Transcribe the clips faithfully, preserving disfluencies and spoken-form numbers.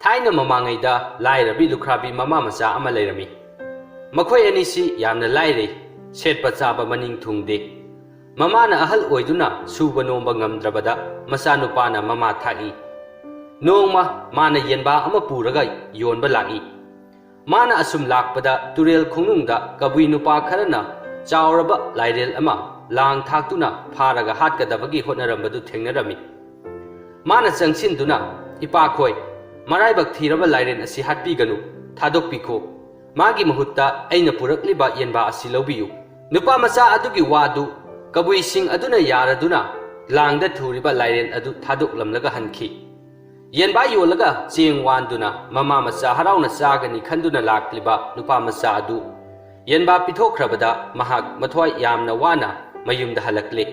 ꯊꯥꯏꯅ ꯃꯃꯥꯡꯉꯩꯗ ꯂꯥꯏꯔꯕꯤ ꯂꯨꯈ꯭ꯔꯥꯕꯤ ꯃꯃꯥ ꯃꯆꯥ ꯑꯃ ꯂꯩꯔꯝꯃꯤ꯫ ꯃꯈꯣꯏ ꯑꯅꯤꯁꯤ ꯌꯥꯝꯅ ꯂꯥꯏꯔꯩ, ꯁꯦꯠꯄ ꯆꯥꯕ ꯃꯅꯤꯡ ꯊꯨꯡꯗꯦ꯫ ꯃꯃꯥꯅ ꯑꯍꯜ ꯑꯣꯏꯗꯨꯅ ꯁꯨꯕ ꯅꯣꯝꯕ ꯉꯝꯗ꯭ꯔꯕꯗ ꯃꯆꯥꯅꯨꯄꯥꯅ ꯃꯃꯥ ꯊꯥꯛꯏ꯫ ꯅꯣꯡꯃ ꯃꯥꯅ ꯌꯦꯟꯕꯥ ꯑꯃ ꯄꯨꯔꯒ ꯌꯣꯟꯕ ꯂꯥꯛꯏ꯫ ꯃꯥꯅ ꯑꯁꯨꯝ ꯂꯥꯛꯄꯗ ꯇꯨꯔꯦꯜ ꯈꯣꯡꯅꯨꯡꯗ ꯀꯕꯨꯏ ꯅꯨꯄꯥ ꯈꯔꯅ ꯆꯥꯎꯔꯕ ꯂꯥꯏꯔꯦꯜ ꯑꯃ ꯂꯥꯡ ꯊꯥꯛꯇꯨꯅ ꯐꯥꯔꯒ ꯍꯥꯠꯀꯗꯕꯒꯤ ꯍꯣꯠꯅꯔꯝꯕꯗꯨ ꯊꯦꯡꯅꯔꯝꯃꯤ꯫ ꯃꯥꯅ ꯆꯪꯁꯤꯟꯗꯨꯅ, "ꯏꯄꯥꯈꯣꯏ, ꯃꯔꯥꯏꯕꯛ ꯊꯤꯔꯕ ꯂꯥꯏꯔꯦꯟ ꯑꯁꯤ ꯍꯥꯠꯄꯤꯒꯅꯨ, ꯊꯥꯗꯣꯛꯄꯤꯈꯣ꯫ ꯃꯥꯒꯤ ꯃꯍꯨꯠꯇ ꯑꯩꯅ ꯄꯨꯔꯛꯂꯤꯕ ꯌꯦꯟꯕꯥ ꯑꯁꯤ ꯂꯧꯕꯤꯌꯨ꯫" ꯅꯨꯄꯥ ꯃꯆꯥ ꯑꯗꯨꯒꯤ ꯋꯥꯗꯨ ꯀꯕꯨꯏꯁꯤꯡ ꯑꯗꯨꯅ ꯌꯥꯔꯗꯨꯅ ꯂꯥꯡꯗ ꯊꯨꯔꯤꯕ ꯂꯥꯏꯔꯦꯟ ꯑꯗꯨ ꯊꯥꯗꯣꯛꯂꯝꯂꯒ ꯍꯟꯈꯤ꯫ ꯌꯦꯟꯕꯥ ꯌꯣꯜꯂꯒ ꯆꯦꯡ ꯋꯥꯟꯗꯨꯅ ꯃꯃꯥ ꯃꯆꯥ ꯍꯔꯥꯎꯅ ꯆꯥꯒꯅꯤ ꯈꯟꯗꯨꯅ ꯂꯥꯛꯂꯤꯕ ꯅꯨꯄꯥ ꯃꯆꯥ ꯑꯗꯨ ꯌꯦꯟꯕꯥ ꯄꯤꯊꯣꯛꯈ꯭ꯔꯕꯗ ꯃꯍꯥꯛ ꯃꯊ꯭ꯋꯥꯏ ꯌꯥꯝꯅ ꯋꯥꯅ ꯃꯌꯨꯝꯗ ꯍꯜꯂꯛꯂꯦ꯫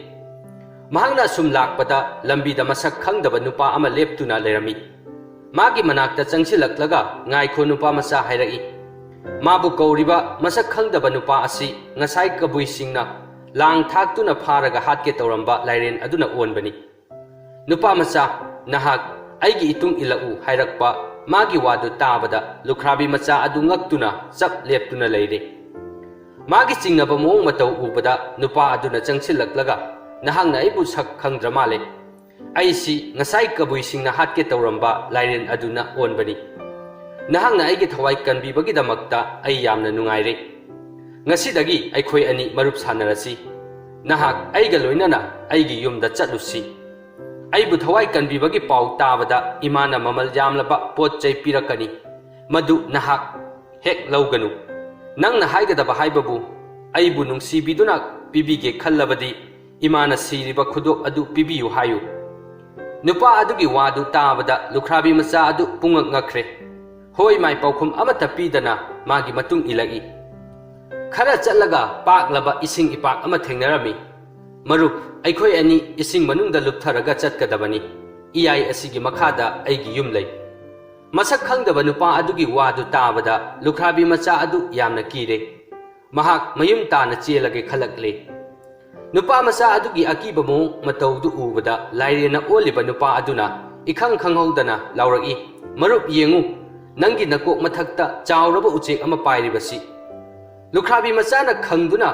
ꯃꯍꯥꯛꯅ ꯑꯁꯨꯝ ꯂꯥꯛꯄꯗ ꯂꯝꯕꯤꯗ ꯃꯁꯛ ꯈꯪꯗꯕ ꯅꯨꯄꯥ ꯑꯃ ꯂꯦꯞꯇꯨꯅ ꯂꯩꯔꯝꯃꯤ꯫ ꯃꯥꯒꯤ ꯃꯅꯥꯛꯇ ꯆꯪꯁꯤꯜꯂꯛꯂꯒ, "ꯉꯥꯏꯈꯣ," ꯅꯨꯄꯥ ꯃꯆꯥ ꯍꯥꯏꯔꯛꯏ꯫ ꯃꯥꯕꯨ ꯀꯧꯔꯤꯕ ꯃꯁꯛ ꯈꯪꯗꯕ ꯅꯨꯄꯥ ꯑꯁꯤ ꯉꯁꯥꯏ ꯀꯕꯨꯏꯁꯤꯡꯅ ꯂꯥꯡ ꯊꯥꯛꯇꯨꯅ ꯐꯥꯔꯒ ꯍꯥꯠꯀꯦ ꯇꯧꯔꯝꯕ ꯂꯥꯏꯔꯦꯟ ꯑꯗꯨꯅ ꯑꯣꯟꯕꯅꯤ꯫ "ꯅꯨꯄꯥ ꯃꯆꯥ, ꯅꯍꯥꯛ ꯑꯩꯒꯤ ꯏꯇꯨꯡ ꯏꯜꯂꯛꯎ" ꯍꯥꯏꯔꯛꯄ ꯃꯥꯒꯤ ꯋꯥꯗꯨ ꯇꯥꯕꯗ ꯂꯨꯈ꯭ꯔꯥꯕꯤ ꯃꯆꯥ ꯑꯗꯨ ꯉꯛꯇꯨꯅ ꯆꯞ ꯂꯦꯞꯇꯨꯅ ꯂꯩꯔꯦ꯫ ꯃꯥꯒꯤ ꯆꯤꯡꯅꯕ ꯃꯑꯣꯡ ꯃꯇꯧ ꯎꯕꯗ ꯅꯨꯄꯥ ꯑꯗꯨꯅ ꯆꯪꯁꯤꯜꯂꯛꯂꯒ, "ꯅꯍꯥꯛꯅ ꯑꯩꯕꯨ ꯁꯛ ꯈꯪꯗ꯭ꯔ ꯃꯥꯜꯂꯦ꯫ ꯑꯩꯁꯤ ꯉꯁꯥꯏ ꯀꯕꯨꯏꯁꯤꯡꯅ ꯍꯥꯠꯀꯦ ꯇꯧꯔꯝꯕ ꯂꯥꯏꯔꯦꯟ ꯑꯗꯨꯅ ꯑꯣꯟꯕꯅꯤ꯫ ꯅꯍꯥꯛꯅ ꯑꯩꯒꯤ ꯊꯋꯥꯏ ꯀꯟꯕꯤꯕꯒꯤꯗꯃꯛꯇ ꯑꯩ ꯌꯥꯝꯅ ꯅꯨꯡꯉꯥꯏꯔꯦ꯫ ꯉꯁꯤꯗꯒꯤ ꯑꯩꯈꯣꯏ ꯑꯅꯤ ꯃꯔꯨꯞ ꯁꯥꯟꯅꯔꯁꯤ꯫ ꯅꯍꯥꯛ ꯑꯩꯒ ꯂꯣꯏꯅꯅ ꯑꯩꯒꯤ ꯌꯨꯝꯗ ꯆꯠꯂꯨꯁꯤ꯫ ꯑꯩꯕꯨ ꯊꯋꯥꯏ ꯀꯟꯕꯤꯕꯒꯤ ꯄꯥꯎ ꯇꯥꯕꯗ ꯏꯃꯥꯅ ꯃꯃꯜ ꯌꯥꯝꯂꯕ ꯄꯣꯠ ꯆꯩ ꯄꯤꯔꯛꯀꯅꯤ꯫ ꯃꯗꯨ ꯅꯍꯥꯛ ꯍꯦꯛ ꯂꯧꯒꯅꯨ꯫ ꯅꯪꯅ ꯍꯥꯏꯒꯗꯕ ꯍꯥꯏꯕꯕꯨ ꯑꯩꯕꯨ ꯅꯨꯡꯁꯤꯕꯤꯗꯨꯅ ꯄꯤꯕꯤꯒꯦ ꯈꯜꯂꯕꯗꯤ ꯏꯃꯥꯅ ꯁꯤꯔꯤꯕ ꯈꯨꯗꯣꯞ ꯑꯗꯨ ꯄꯤꯕꯤꯌꯨ ꯍꯥꯏꯌꯨ꯫" ꯅꯨꯄꯥ ꯑꯗꯨꯒꯤ ꯋꯥꯗꯨ ꯇꯥꯕꯗ ꯂꯨꯈ꯭ꯔꯥꯕꯤ ꯃꯆꯥ ꯑꯗꯨ ꯄꯨꯡꯉꯛ ꯉꯛꯈ꯭ꯔꯦ꯫ "ꯍꯣꯏ" ꯃꯥꯏ ꯄꯥꯎꯈꯨꯝ ꯑꯃꯠꯇ ꯄꯤꯗꯅ ꯃꯥꯒꯤ ꯃꯇꯨꯡ ꯏꯜꯂꯛꯏ꯫ ꯈꯔ ꯆꯠꯂꯒ ꯄꯥꯛꯂꯕ ꯏꯁꯤꯡ ꯏꯄꯥꯛ ꯑꯃ ꯊꯦꯡꯅꯔꯝꯃꯤ꯫ "ꯃꯔꯨꯞ, ꯑꯩꯈꯣꯏ ꯑꯅꯤ ꯏꯁꯤꯡ ꯃꯅꯨꯡꯗ ꯂꯨꯞꯊꯔꯒ ꯆꯠꯀꯗꯕꯅꯤ꯫ ꯏꯌꯥꯏ ꯑꯁꯤꯒꯤ ꯃꯈꯥꯗ ꯑꯩꯒꯤ ꯌꯨꯝ ꯂꯩ꯫" ꯃꯁꯛ ꯈꯪꯗꯕ ꯅꯨꯄꯥ ꯑꯗꯨꯒꯤ ꯋꯥꯗꯨ ꯇꯥꯕꯗ ꯂꯨꯈ꯭ꯔꯥꯕꯤ ꯃꯆꯥ ꯑꯗꯨ ꯌꯥꯝꯅ ꯀꯤꯔꯦ꯫ ꯃꯍꯥꯛ ꯃꯌꯨꯝ ꯇꯥꯅ ꯆꯦꯜꯂꯒꯦ ꯈꯜꯂꯛꯂꯦ꯫ ꯅꯨꯄꯥ ꯃꯆꯥ ꯑꯗꯨꯒꯤ ꯑꯀꯤꯕ ꯃꯑꯣꯡ ꯃꯇꯧꯗꯨ ꯎꯕꯗ ꯂꯥꯏꯔꯦꯟꯅ ꯑꯣꯜꯂꯤꯕ ꯅꯨꯄꯥ ꯑꯗꯨꯅ ꯏꯈꯪ ꯈꯪꯍꯧꯗꯅ ꯂꯥꯎꯔꯛꯏ, "ꯃꯔꯨꯞ, ꯌꯦꯡꯉꯨ, ꯅꯪꯒꯤ ꯅꯀꯣꯛ ꯃꯊꯛꯇ ꯆꯥꯎꯔꯕ ꯎꯆꯦꯛ ꯑꯃ ꯄꯥꯏꯔꯤꯕꯁꯤ!" ꯂꯨꯈ꯭ꯔꯥꯕꯤ ꯃꯆꯥꯅ ꯈꯪꯗꯨꯅ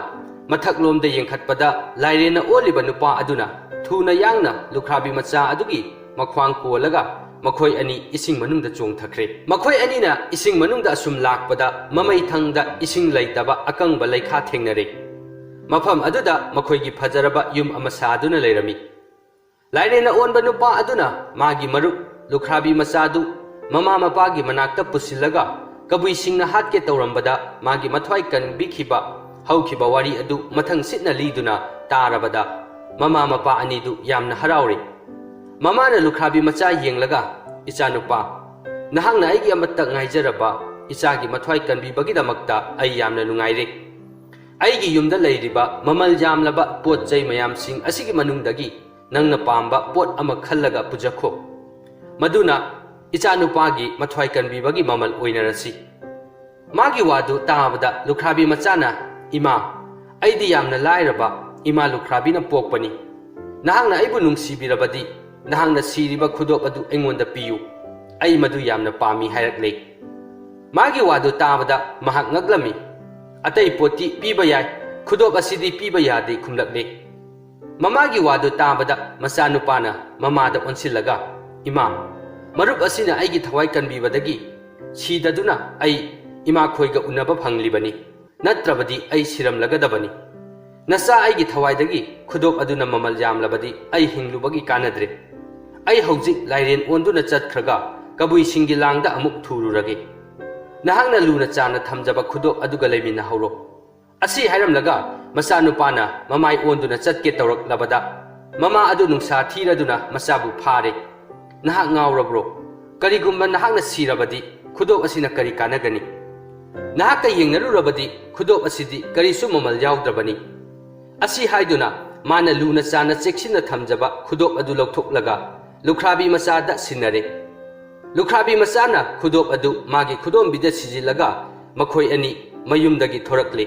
ꯃꯊꯛꯂꯣꯝꯗ ꯌꯦꯡꯈꯠꯄꯗ, ꯂꯥꯏꯔꯦꯟꯅ ꯑꯣꯜꯂꯤꯕ ꯅꯨꯄꯥ ꯑꯗꯨꯅ ꯊꯨꯅ ꯌꯥꯡꯅ ꯂꯨꯈ꯭ꯔꯥꯕꯤ ꯃꯆꯥ ꯑꯗꯨꯒꯤ ꯃꯈ꯭ꯋꯥꯡ ꯀꯣꯜꯂꯒ ꯃꯈꯣꯏ ꯑꯅꯤ ꯏꯁꯤꯡ ꯃꯅꯨꯡꯗ ꯆꯣꯡꯊꯈ꯭ꯔꯦ꯫ ꯃꯈꯣꯏ ꯑꯅꯤꯅ ꯏꯁꯤꯡ ꯃꯅꯨꯡꯗ ꯑꯁꯨꯝ ꯂꯥꯛꯄꯗ, ꯃꯃꯩꯊꯪꯗ ꯏꯁꯤꯡ ꯂꯩꯇꯕ ꯑꯀꯪꯕ ꯂꯩꯈꯥ ꯊꯦꯡꯅꯔꯦ꯫ ꯃꯐꯝ ꯑꯗꯨꯗ ꯃꯈꯣꯏꯒꯤ ꯐꯖꯔꯕ ꯌꯨꯝ ꯑꯃ ꯁꯥꯗꯨꯅ ꯂꯩꯔꯝꯃꯤ꯫ ꯂꯥꯏꯔꯦꯟꯅ ꯑꯣꯟꯕ ꯅꯨꯄꯥ ꯑꯗꯨꯅ ꯃꯥꯒꯤ ꯃꯔꯨꯞ ꯂꯨꯈ꯭ꯔꯥꯕꯤ ꯃꯆꯥꯗꯨ ꯃꯃꯥ ꯃꯄꯥꯒꯤ ꯃꯅꯥꯛꯇ ꯄꯨꯁꯤꯜꯂꯒ ꯀꯕꯨꯏꯁꯤꯡꯅ ꯍꯥꯠꯀꯦ ꯇꯧꯔꯝꯕꯗ ꯃꯥꯒꯤ ꯃꯊ꯭ꯋꯥꯏ ꯀꯟꯕꯤꯈꯤꯕ ꯍꯧꯈꯤꯕ ꯋꯥꯔꯤ ꯑꯗꯨ ꯃꯊꯪ ꯁꯤꯠꯅ ꯂꯤꯗꯨꯅ ꯇꯥꯔꯕꯗ, ꯃꯃꯥ ꯃꯄꯥ ꯑꯅꯤꯗꯨ ꯌꯥꯝꯅ ꯍꯔꯥꯎꯔꯦ꯫ ꯃꯃꯥꯅ ꯂꯨꯈ꯭ꯔꯥꯕꯤ ꯃꯆꯥ ꯌꯦꯡꯂꯒ, "ꯏꯆꯥꯅꯨꯄꯥ, ꯅꯍꯥꯛꯅ ꯑꯩꯒꯤ ꯑꯃꯠꯇ ꯉꯥꯏꯖꯔꯕ ꯏꯆꯥꯒꯤ ꯃꯊ꯭ꯋꯥꯏ ꯀꯟꯕꯤꯕꯒꯤꯗꯃꯛꯇ ꯑꯩ ꯌꯥꯝꯅ ꯅꯨꯡꯉꯥꯏꯔꯦ꯫ ꯑꯩꯒꯤ ꯌꯨꯝꯗ ꯂꯩꯔꯤꯕ ꯃꯃꯜ ꯌꯥꯝꯂꯕ ꯄꯣꯠ ꯆꯩ ꯃꯌꯥꯝꯁꯤꯡ ꯑꯁꯤꯒꯤ ꯃꯅꯨꯡꯗꯒꯤ ꯅꯪꯅ ꯄꯥꯝꯕ ꯄꯣꯠ ꯑꯃ ꯈꯜꯂꯒ ꯄꯨꯖꯈꯣ꯫ ꯃꯗꯨꯅ ꯏꯆꯥꯅꯨꯄꯥꯒꯤ ꯃꯊ꯭ꯋꯥꯏ ꯀꯟꯕꯤꯕꯒꯤ ꯃꯃꯜ ꯑꯣꯏꯅꯔꯁꯤ꯫" ꯃꯥꯒꯤ ꯋꯥꯗꯨ ꯇꯥꯕꯗ ꯂꯨꯈ꯭ꯔꯥꯕꯤ ꯃꯆꯥꯅ, "ꯏꯃꯥ, ꯑꯩꯗꯤ ꯌꯥꯝꯅ ꯂꯥꯏꯔꯕ ꯏꯃꯥ ꯂꯨꯈ꯭ꯔꯥꯕꯤꯅ ꯄꯣꯛꯄꯅꯤ꯫ ꯅꯍꯥꯛꯅ ꯑꯩꯕꯨ ꯅꯨꯡꯁꯤꯕꯤꯔꯕꯗꯤ, ꯅꯍꯥꯛꯅ ꯁꯤꯔꯤꯕ ꯈꯨꯗꯣꯞ ꯑꯗꯨ ꯑꯩꯉꯣꯟꯗ ꯄꯤꯌꯨ꯫ ꯑꯩ ꯃꯗꯨ ꯌꯥꯝꯅ ꯄꯥꯝꯃꯤ" ꯍꯥꯏꯔꯛꯂꯦ꯫ ꯃꯥꯒꯤ ꯋꯥꯗꯨ ꯇꯥꯕꯗ ꯃꯍꯥꯛ ꯉꯛꯂꯝꯃꯤ꯫ "ꯑꯇꯩ ꯄꯣꯠꯇꯤ ꯄꯤꯕ ꯌꯥꯏ, ꯈꯨꯗꯣꯞ ꯑꯁꯤꯗꯤ ꯄꯤꯕ ꯌꯥꯗꯦ" ꯈꯨꯝꯂꯛꯂꯦ꯫ ꯃꯃꯥꯒꯤ ꯋꯥꯗꯨ ꯇꯥꯕꯗ ꯃꯆꯥꯅꯨꯄꯥꯅ ꯃꯃꯥꯗ ꯑꯣꯟꯁꯤꯜꯂꯒ, "ꯏꯃꯥ, ꯃꯔꯨꯞ ꯑꯁꯤꯅ ꯑꯩꯒꯤ ꯊꯋꯥꯏ ꯀꯟꯕꯤꯕꯗꯒꯤ ꯁꯤꯗꯗꯨꯅ ꯑꯩ ꯏꯃꯥꯈꯣꯏꯒ ꯎꯅꯕ ꯐꯪꯂꯤꯕꯅꯤ꯫ ꯅꯠꯇ꯭ꯔꯕꯗꯤ ꯑꯩ ꯁꯤꯔꯝꯂꯒꯗꯕꯅꯤ꯫ ꯅꯆꯥ ꯑꯩꯒꯤ ꯊꯋꯥꯏꯗꯒꯤ ꯈꯨꯗꯣꯞ ꯑꯗꯨꯅ ꯃꯃꯜ ꯌꯥꯝꯂꯕꯗꯤ ꯑꯩ ꯍꯤꯡꯂꯨꯕꯒꯤ ꯀꯥꯟꯅꯗ꯭ꯔꯦ꯫ ꯑꯩ ꯍꯧꯖꯤꯛ ꯂꯥꯏꯔꯦꯟ ꯑꯣꯟꯗꯨꯅ ꯆꯠꯈ꯭ꯔꯒ ꯀꯕꯨꯏꯁꯤꯡꯒꯤ ꯂꯥꯡꯗ ꯑꯃꯨꯛ ꯊꯨꯔꯨꯔꯒꯦ꯫ ꯅꯍꯥꯛꯅ ꯂꯨꯅ ꯆꯥꯅ ꯊꯝꯖꯕ ꯈꯨꯗꯣꯞ ꯑꯗꯨꯒ ꯂꯩꯃꯤꯟꯅꯍꯧꯔꯣ꯫" ꯑꯁꯤ ꯍꯥꯏꯔꯝꯂꯒ ꯃꯆꯥꯅꯨꯄꯥꯅ ꯃꯃꯥꯏ ꯑꯣꯟꯗꯨꯅ ꯆꯠꯀꯦ ꯇꯧꯔꯛꯂꯕꯗ, ꯃꯃꯥ ꯑꯗꯨ ꯅꯨꯡꯁꯥ ꯊꯤꯔꯗꯨꯅ ꯃꯆꯥꯕꯨ ꯐꯥꯔꯦ꯫ "ꯅꯍꯥꯛ ꯉꯥꯎꯔꯕ꯭ꯔꯣ? ꯀꯔꯤꯒꯨꯝꯕ ꯅꯍꯥꯛꯅ ꯁꯤꯔꯕꯗꯤ ꯈꯨꯗꯣꯞ ꯑꯁꯤꯅ ꯀꯔꯤ ꯀꯥꯟꯅꯒꯅꯤ? ꯅꯍꯥꯛꯀ ꯌꯦꯡꯅꯔꯨꯔꯕꯗꯤ ꯈꯨꯗꯣꯞ ꯑꯁꯤꯗꯤ ꯀꯔꯤꯁꯨ ꯃꯃꯜ ꯌꯥꯎꯗ꯭ꯔꯕꯅꯤ꯫" ꯑꯁꯤ ꯍꯥꯏꯗꯨꯅ ꯃꯥꯅ ꯂꯨꯅ ꯆꯥꯅ ꯆꯦꯛꯁꯤꯟꯅ ꯊꯝꯖꯕ ꯈꯨꯗꯣꯞ ꯑꯗꯨ ꯂꯧꯊꯣꯛꯂꯒ ꯂꯨꯈ꯭ꯔꯥꯕꯤ ꯃꯆꯥꯗ ꯁꯤꯟꯅꯔꯦ꯫ ꯂꯨꯈ꯭ꯔꯥꯕꯤ ꯃꯆꯥꯅ ꯈꯨꯗꯣꯞ ꯑꯗꯨ ꯃꯥꯒꯤ ꯈꯨꯗꯣꯝꯕꯤꯗ ꯁꯤꯖꯤꯜꯂꯒ ꯃꯈꯣꯏ ꯑꯅꯤ ꯃꯌꯨꯝꯗꯒꯤ ꯊꯣꯔꯛꯂꯦ꯫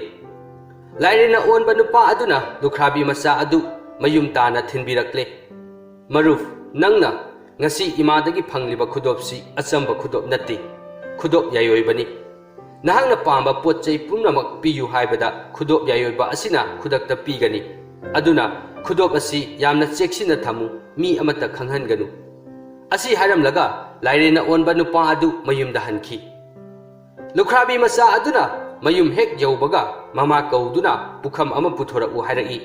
ꯂꯥꯏꯔꯦꯟꯅ ꯑꯣꯟꯕ ꯅꯨꯄꯥ ꯑꯗꯨꯅ ꯂꯨꯈ꯭ꯔꯥꯕꯤ ꯃꯆꯥ ꯑꯗꯨ ꯃꯌꯨꯝ ꯇꯥꯅ ꯊꯤꯟꯕꯤꯔꯛꯂꯦ꯫ "ꯃꯔꯨꯞ, ꯅꯪꯅ "ꯉꯁꯤ ꯏꯃꯥꯗꯒꯤ ꯐꯪꯂꯤꯕ ꯈꯨꯗꯣꯞꯁꯤ ꯑꯆꯝꯕ ꯈꯨꯗꯣꯞ ꯅꯠꯇꯦ, ꯈꯨꯗꯣꯞ ꯌꯥꯏꯑꯣꯏꯕꯅꯤ꯫ ꯅꯍꯥꯛꯅ ꯄꯥꯝꯕ ꯄꯣꯠ ꯆꯩ ꯄꯨꯝꯅꯃꯛ ꯄꯤꯌꯨ ꯍꯥꯏꯕꯗ ꯈꯨꯗꯣꯞ ꯌꯥꯏꯑꯣꯏꯕ ꯑꯁꯤꯅ ꯈꯨꯗꯛꯇ ꯄꯤꯒꯅꯤ꯫ ꯑꯗꯨꯅ ꯈꯨꯗꯣꯞ ꯑꯁꯤ ꯌꯥꯝꯅ ꯆꯦꯛꯁꯤꯟꯅ ꯊꯝꯃꯨ, ꯃꯤ ꯑꯃꯠꯇ ꯈꯪꯍꯟꯒꯅꯨ"꯫ ꯑꯁꯤ ꯍꯥꯏꯔꯝꯂꯒ ꯂꯥꯏꯔꯦꯟꯅ ꯑꯣꯟꯕ ꯅꯨꯄꯥ ꯑꯗꯨ ꯃꯌꯨꯝꯗ ꯍꯟꯈꯤ꯫ ꯂꯨꯈ꯭ꯔꯥꯕꯤ ꯃꯆꯥ ꯑꯗꯨꯅ ꯃꯌꯨꯝ ꯍꯦꯛ ꯌꯧꯕꯒ ꯃꯃꯥ ꯀꯧꯗꯨꯅ ꯄꯨꯈꯝ ꯑꯃ ꯄꯨꯊꯣꯔꯛꯎ ꯍꯥꯏꯔꯛꯏ꯫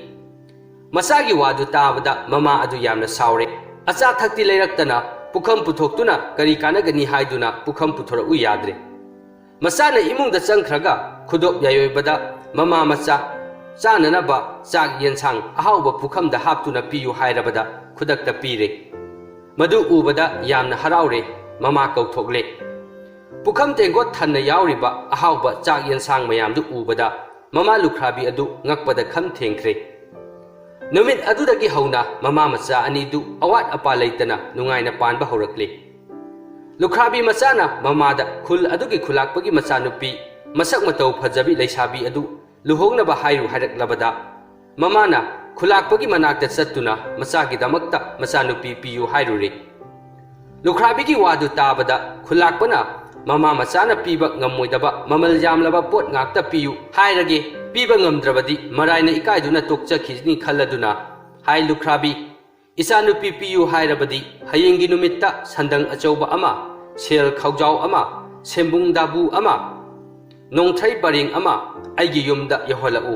ꯃꯆꯥꯒꯤ ꯋꯥꯗꯨ ꯇꯥꯕꯗ ꯃꯃꯥ ꯑꯗꯨ ꯌꯥꯝꯅ ꯁꯥꯎꯔꯦ꯫ ꯑꯆꯥ ꯊꯛꯇꯤ ꯂꯩꯔꯛꯇꯅ ꯄꯨꯈꯝ ꯄꯨꯊꯣꯛꯇꯨꯅ ꯀꯔꯤ ꯀꯥꯟꯅꯒꯅꯤ ꯍꯥꯏꯗꯨꯅ ꯄꯨꯈꯝ ꯄꯨꯊꯣꯔꯛꯎ ꯌꯥꯗ꯭ꯔꯦ꯫ ꯃꯆꯥꯅ ꯏꯃꯨꯡꯗ ꯆꯪꯈ꯭ꯔꯒ ꯈꯨꯗꯣꯞ ꯌꯥꯏꯑꯣꯏꯕꯗ ꯃꯃꯥ ꯃꯆꯥ ꯆꯥꯅꯅꯕ ꯆꯥꯛ ꯌꯦꯟꯁꯥꯡ ꯑꯍꯥꯎꯕ ꯄꯨꯈꯝꯗ ꯍꯥꯞꯇꯨꯅ ꯄꯤꯌꯨ ꯍꯥꯏꯔꯕꯗ ꯈꯨꯗꯛꯇ ꯄꯤꯔꯦ꯫ ꯃꯗꯨ ꯎꯕꯗ ꯌꯥꯝꯅ ꯍꯔꯥꯎꯔꯦ꯫ ꯃꯃꯥ ꯀꯧꯊꯣꯛꯂꯦ꯫ ꯄꯨꯈꯝ ꯇꯦꯡꯀꯣꯠ ꯊꯟꯅ ꯌꯥꯎꯔꯤꯕ ꯑꯍꯥꯎꯕ ꯆꯥꯛ ꯌꯦꯟꯁꯥꯡ ꯃꯌꯥꯝꯗꯨ ꯎꯕꯗ ꯃꯃꯥ ꯂꯨꯈ꯭ꯔꯥꯕꯤ ꯑꯗꯨ ꯉꯛꯄꯗ ꯈꯝ ꯊꯦꯡꯈ꯭ꯔꯦ꯫ ꯅꯨꯃꯤꯠ ꯑꯗꯨꯗꯒꯤ ꯍꯧꯅ ꯃꯃꯥ ꯃꯆꯥ ꯑꯅꯤꯗꯨ ꯑꯋꯥꯠ ꯑꯄꯥ ꯂꯩꯇꯅ ꯅꯨꯡꯉꯥꯏꯅ ꯄꯥꯟꯕ ꯍꯧꯔꯛꯂꯦ꯫ ꯂꯨꯈ꯭ꯔꯥꯕꯤ ꯃꯆꯥꯅ ꯃꯃꯥꯗ ꯈꯨꯜ ꯑꯗꯨꯒꯤ ꯈꯨꯂꯥꯛꯄꯒꯤ ꯃꯆꯥꯅꯨꯄꯤ ꯃꯁꯛ ꯃꯇꯧ ꯐꯖꯕꯤ ꯂꯩꯁꯥꯕꯤ ꯑꯗꯨ ꯂꯨꯍꯣꯡꯅꯕ ꯍꯥꯏꯔꯨ ꯍꯥꯏꯔꯛꯂꯕꯗ ꯃꯃꯥꯅ ꯈꯨꯂꯥꯛꯄꯒꯤ ꯃꯅꯥꯛꯇ ꯆꯠꯇꯨꯅ ꯃꯆꯥꯒꯤꯗꯃꯛꯇ ꯃꯆꯥꯅꯨꯄꯤ ꯄꯤꯌꯨ ꯍꯥꯏꯔꯨꯔꯦ꯫ ꯂꯨꯈ꯭ꯔꯥꯕꯤꯒꯤ ꯋꯥꯗꯨ ꯇꯥꯕꯗ ꯈꯨꯂꯥꯛꯄꯅ ꯃꯃꯥ ꯃꯆꯥꯅ ꯄꯤꯕ ꯉꯝꯃꯣꯏꯗꯕ ꯃꯃꯜ ꯌꯥꯝꯂꯕ ꯄꯣꯠ ꯉꯥꯛꯇ ꯄꯤꯌꯨ ꯍꯥꯏꯔꯒꯦ, ꯄꯤꯕ ꯉꯝꯗ꯭ꯔꯕꯗꯤ ꯃꯔꯥꯏꯅ ꯏꯀꯥꯏꯗꯨꯅ ꯇꯣꯛꯆꯈꯤꯅꯤ ꯈꯜꯂꯗꯨꯅ, "ꯍꯥꯏ ꯂꯨꯈ꯭ꯔꯥꯕꯤ, ꯏꯆꯥꯅꯨꯄꯤ ꯄꯤꯌꯨ ꯍꯥꯏꯔꯕꯗꯤ ꯍꯌꯦꯡꯒꯤ ꯅꯨꯃꯤꯠꯇ ꯁꯟꯗꯪ ꯑꯆꯧꯕ ꯑꯃ, ꯁꯦꯜ ꯈꯥꯎꯖꯥꯎ ꯑꯃ, ꯁꯦꯝꯕꯨꯡ ꯗꯥꯕꯨ ꯑꯃ, ꯅꯣꯡꯊ꯭ꯔꯩ ꯄꯔꯦꯡ ꯑꯃ ꯑꯩꯒꯤ ꯌꯨꯝꯗ ꯌꯧꯍꯜꯂꯛꯎ꯫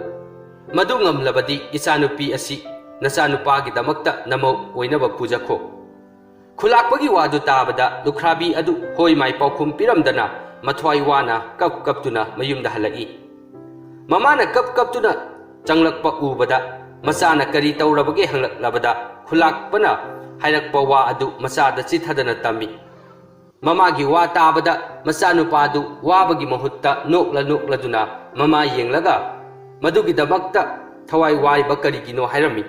ꯃꯗꯨ ꯉꯝꯂꯕꯗꯤ ꯏꯆꯥꯅꯨꯄꯤ ꯑꯁꯤ ꯅꯆꯥꯅꯨꯄꯥꯒꯤꯗꯃꯛꯇ ꯅꯃꯧ ꯑꯣꯏꯅꯕ ꯄꯨꯖꯈꯣ"꯫ ꯈꯨꯂꯥꯛꯄꯒꯤ ꯋꯥꯗꯨ ꯇꯥꯕꯗ ꯂꯨꯈ꯭ꯔꯥꯕꯤ ꯑꯗꯨ ꯍꯣꯏ ꯃꯥꯏ ꯄꯥꯎꯈꯨꯝ ꯄꯤꯔꯝꯗꯅ ꯃꯊ꯭ꯋꯥꯏ ꯋꯥꯅ ꯀꯞ ꯀꯞꯇꯨꯅ ꯃꯌꯨꯝꯗ ꯍꯜꯂꯛꯏ꯫ ꯃꯃꯥꯅ ꯀꯞ ꯀꯞꯇꯨꯅ ꯆꯪꯂꯛꯄ ꯎꯕꯗ ꯃꯆꯥꯅ ꯀꯔꯤ ꯇꯧꯔꯕꯒꯦ ꯍꯪꯂꯛꯂꯕꯗ ꯈꯨꯂꯥꯛꯄꯅ ꯍꯥꯏꯔꯛꯄ ꯋꯥ ꯑꯗꯨ ꯃꯆꯥꯗ ꯆꯤꯊꯗꯅ ꯇꯝꯃꯤ꯫ ꯃꯃꯥꯒꯤ ꯋꯥ ꯇꯥꯕꯗ ꯃꯆꯥꯅꯨꯄꯥꯗꯨ ꯋꯥꯕꯒꯤ ꯃꯍꯨꯠꯇ ꯅꯣꯛꯂ ꯅꯣꯛꯂꯗꯨꯅ ꯃꯃꯥ ꯌꯦꯡꯂꯒ, "ꯃꯗꯨꯒꯤꯗꯃꯛꯇ ꯊꯋꯥꯏ ꯋꯥꯔꯤꯕ ꯀꯔꯤꯒꯤꯅꯣ?" ꯍꯥꯏꯔꯝꯃꯤ꯫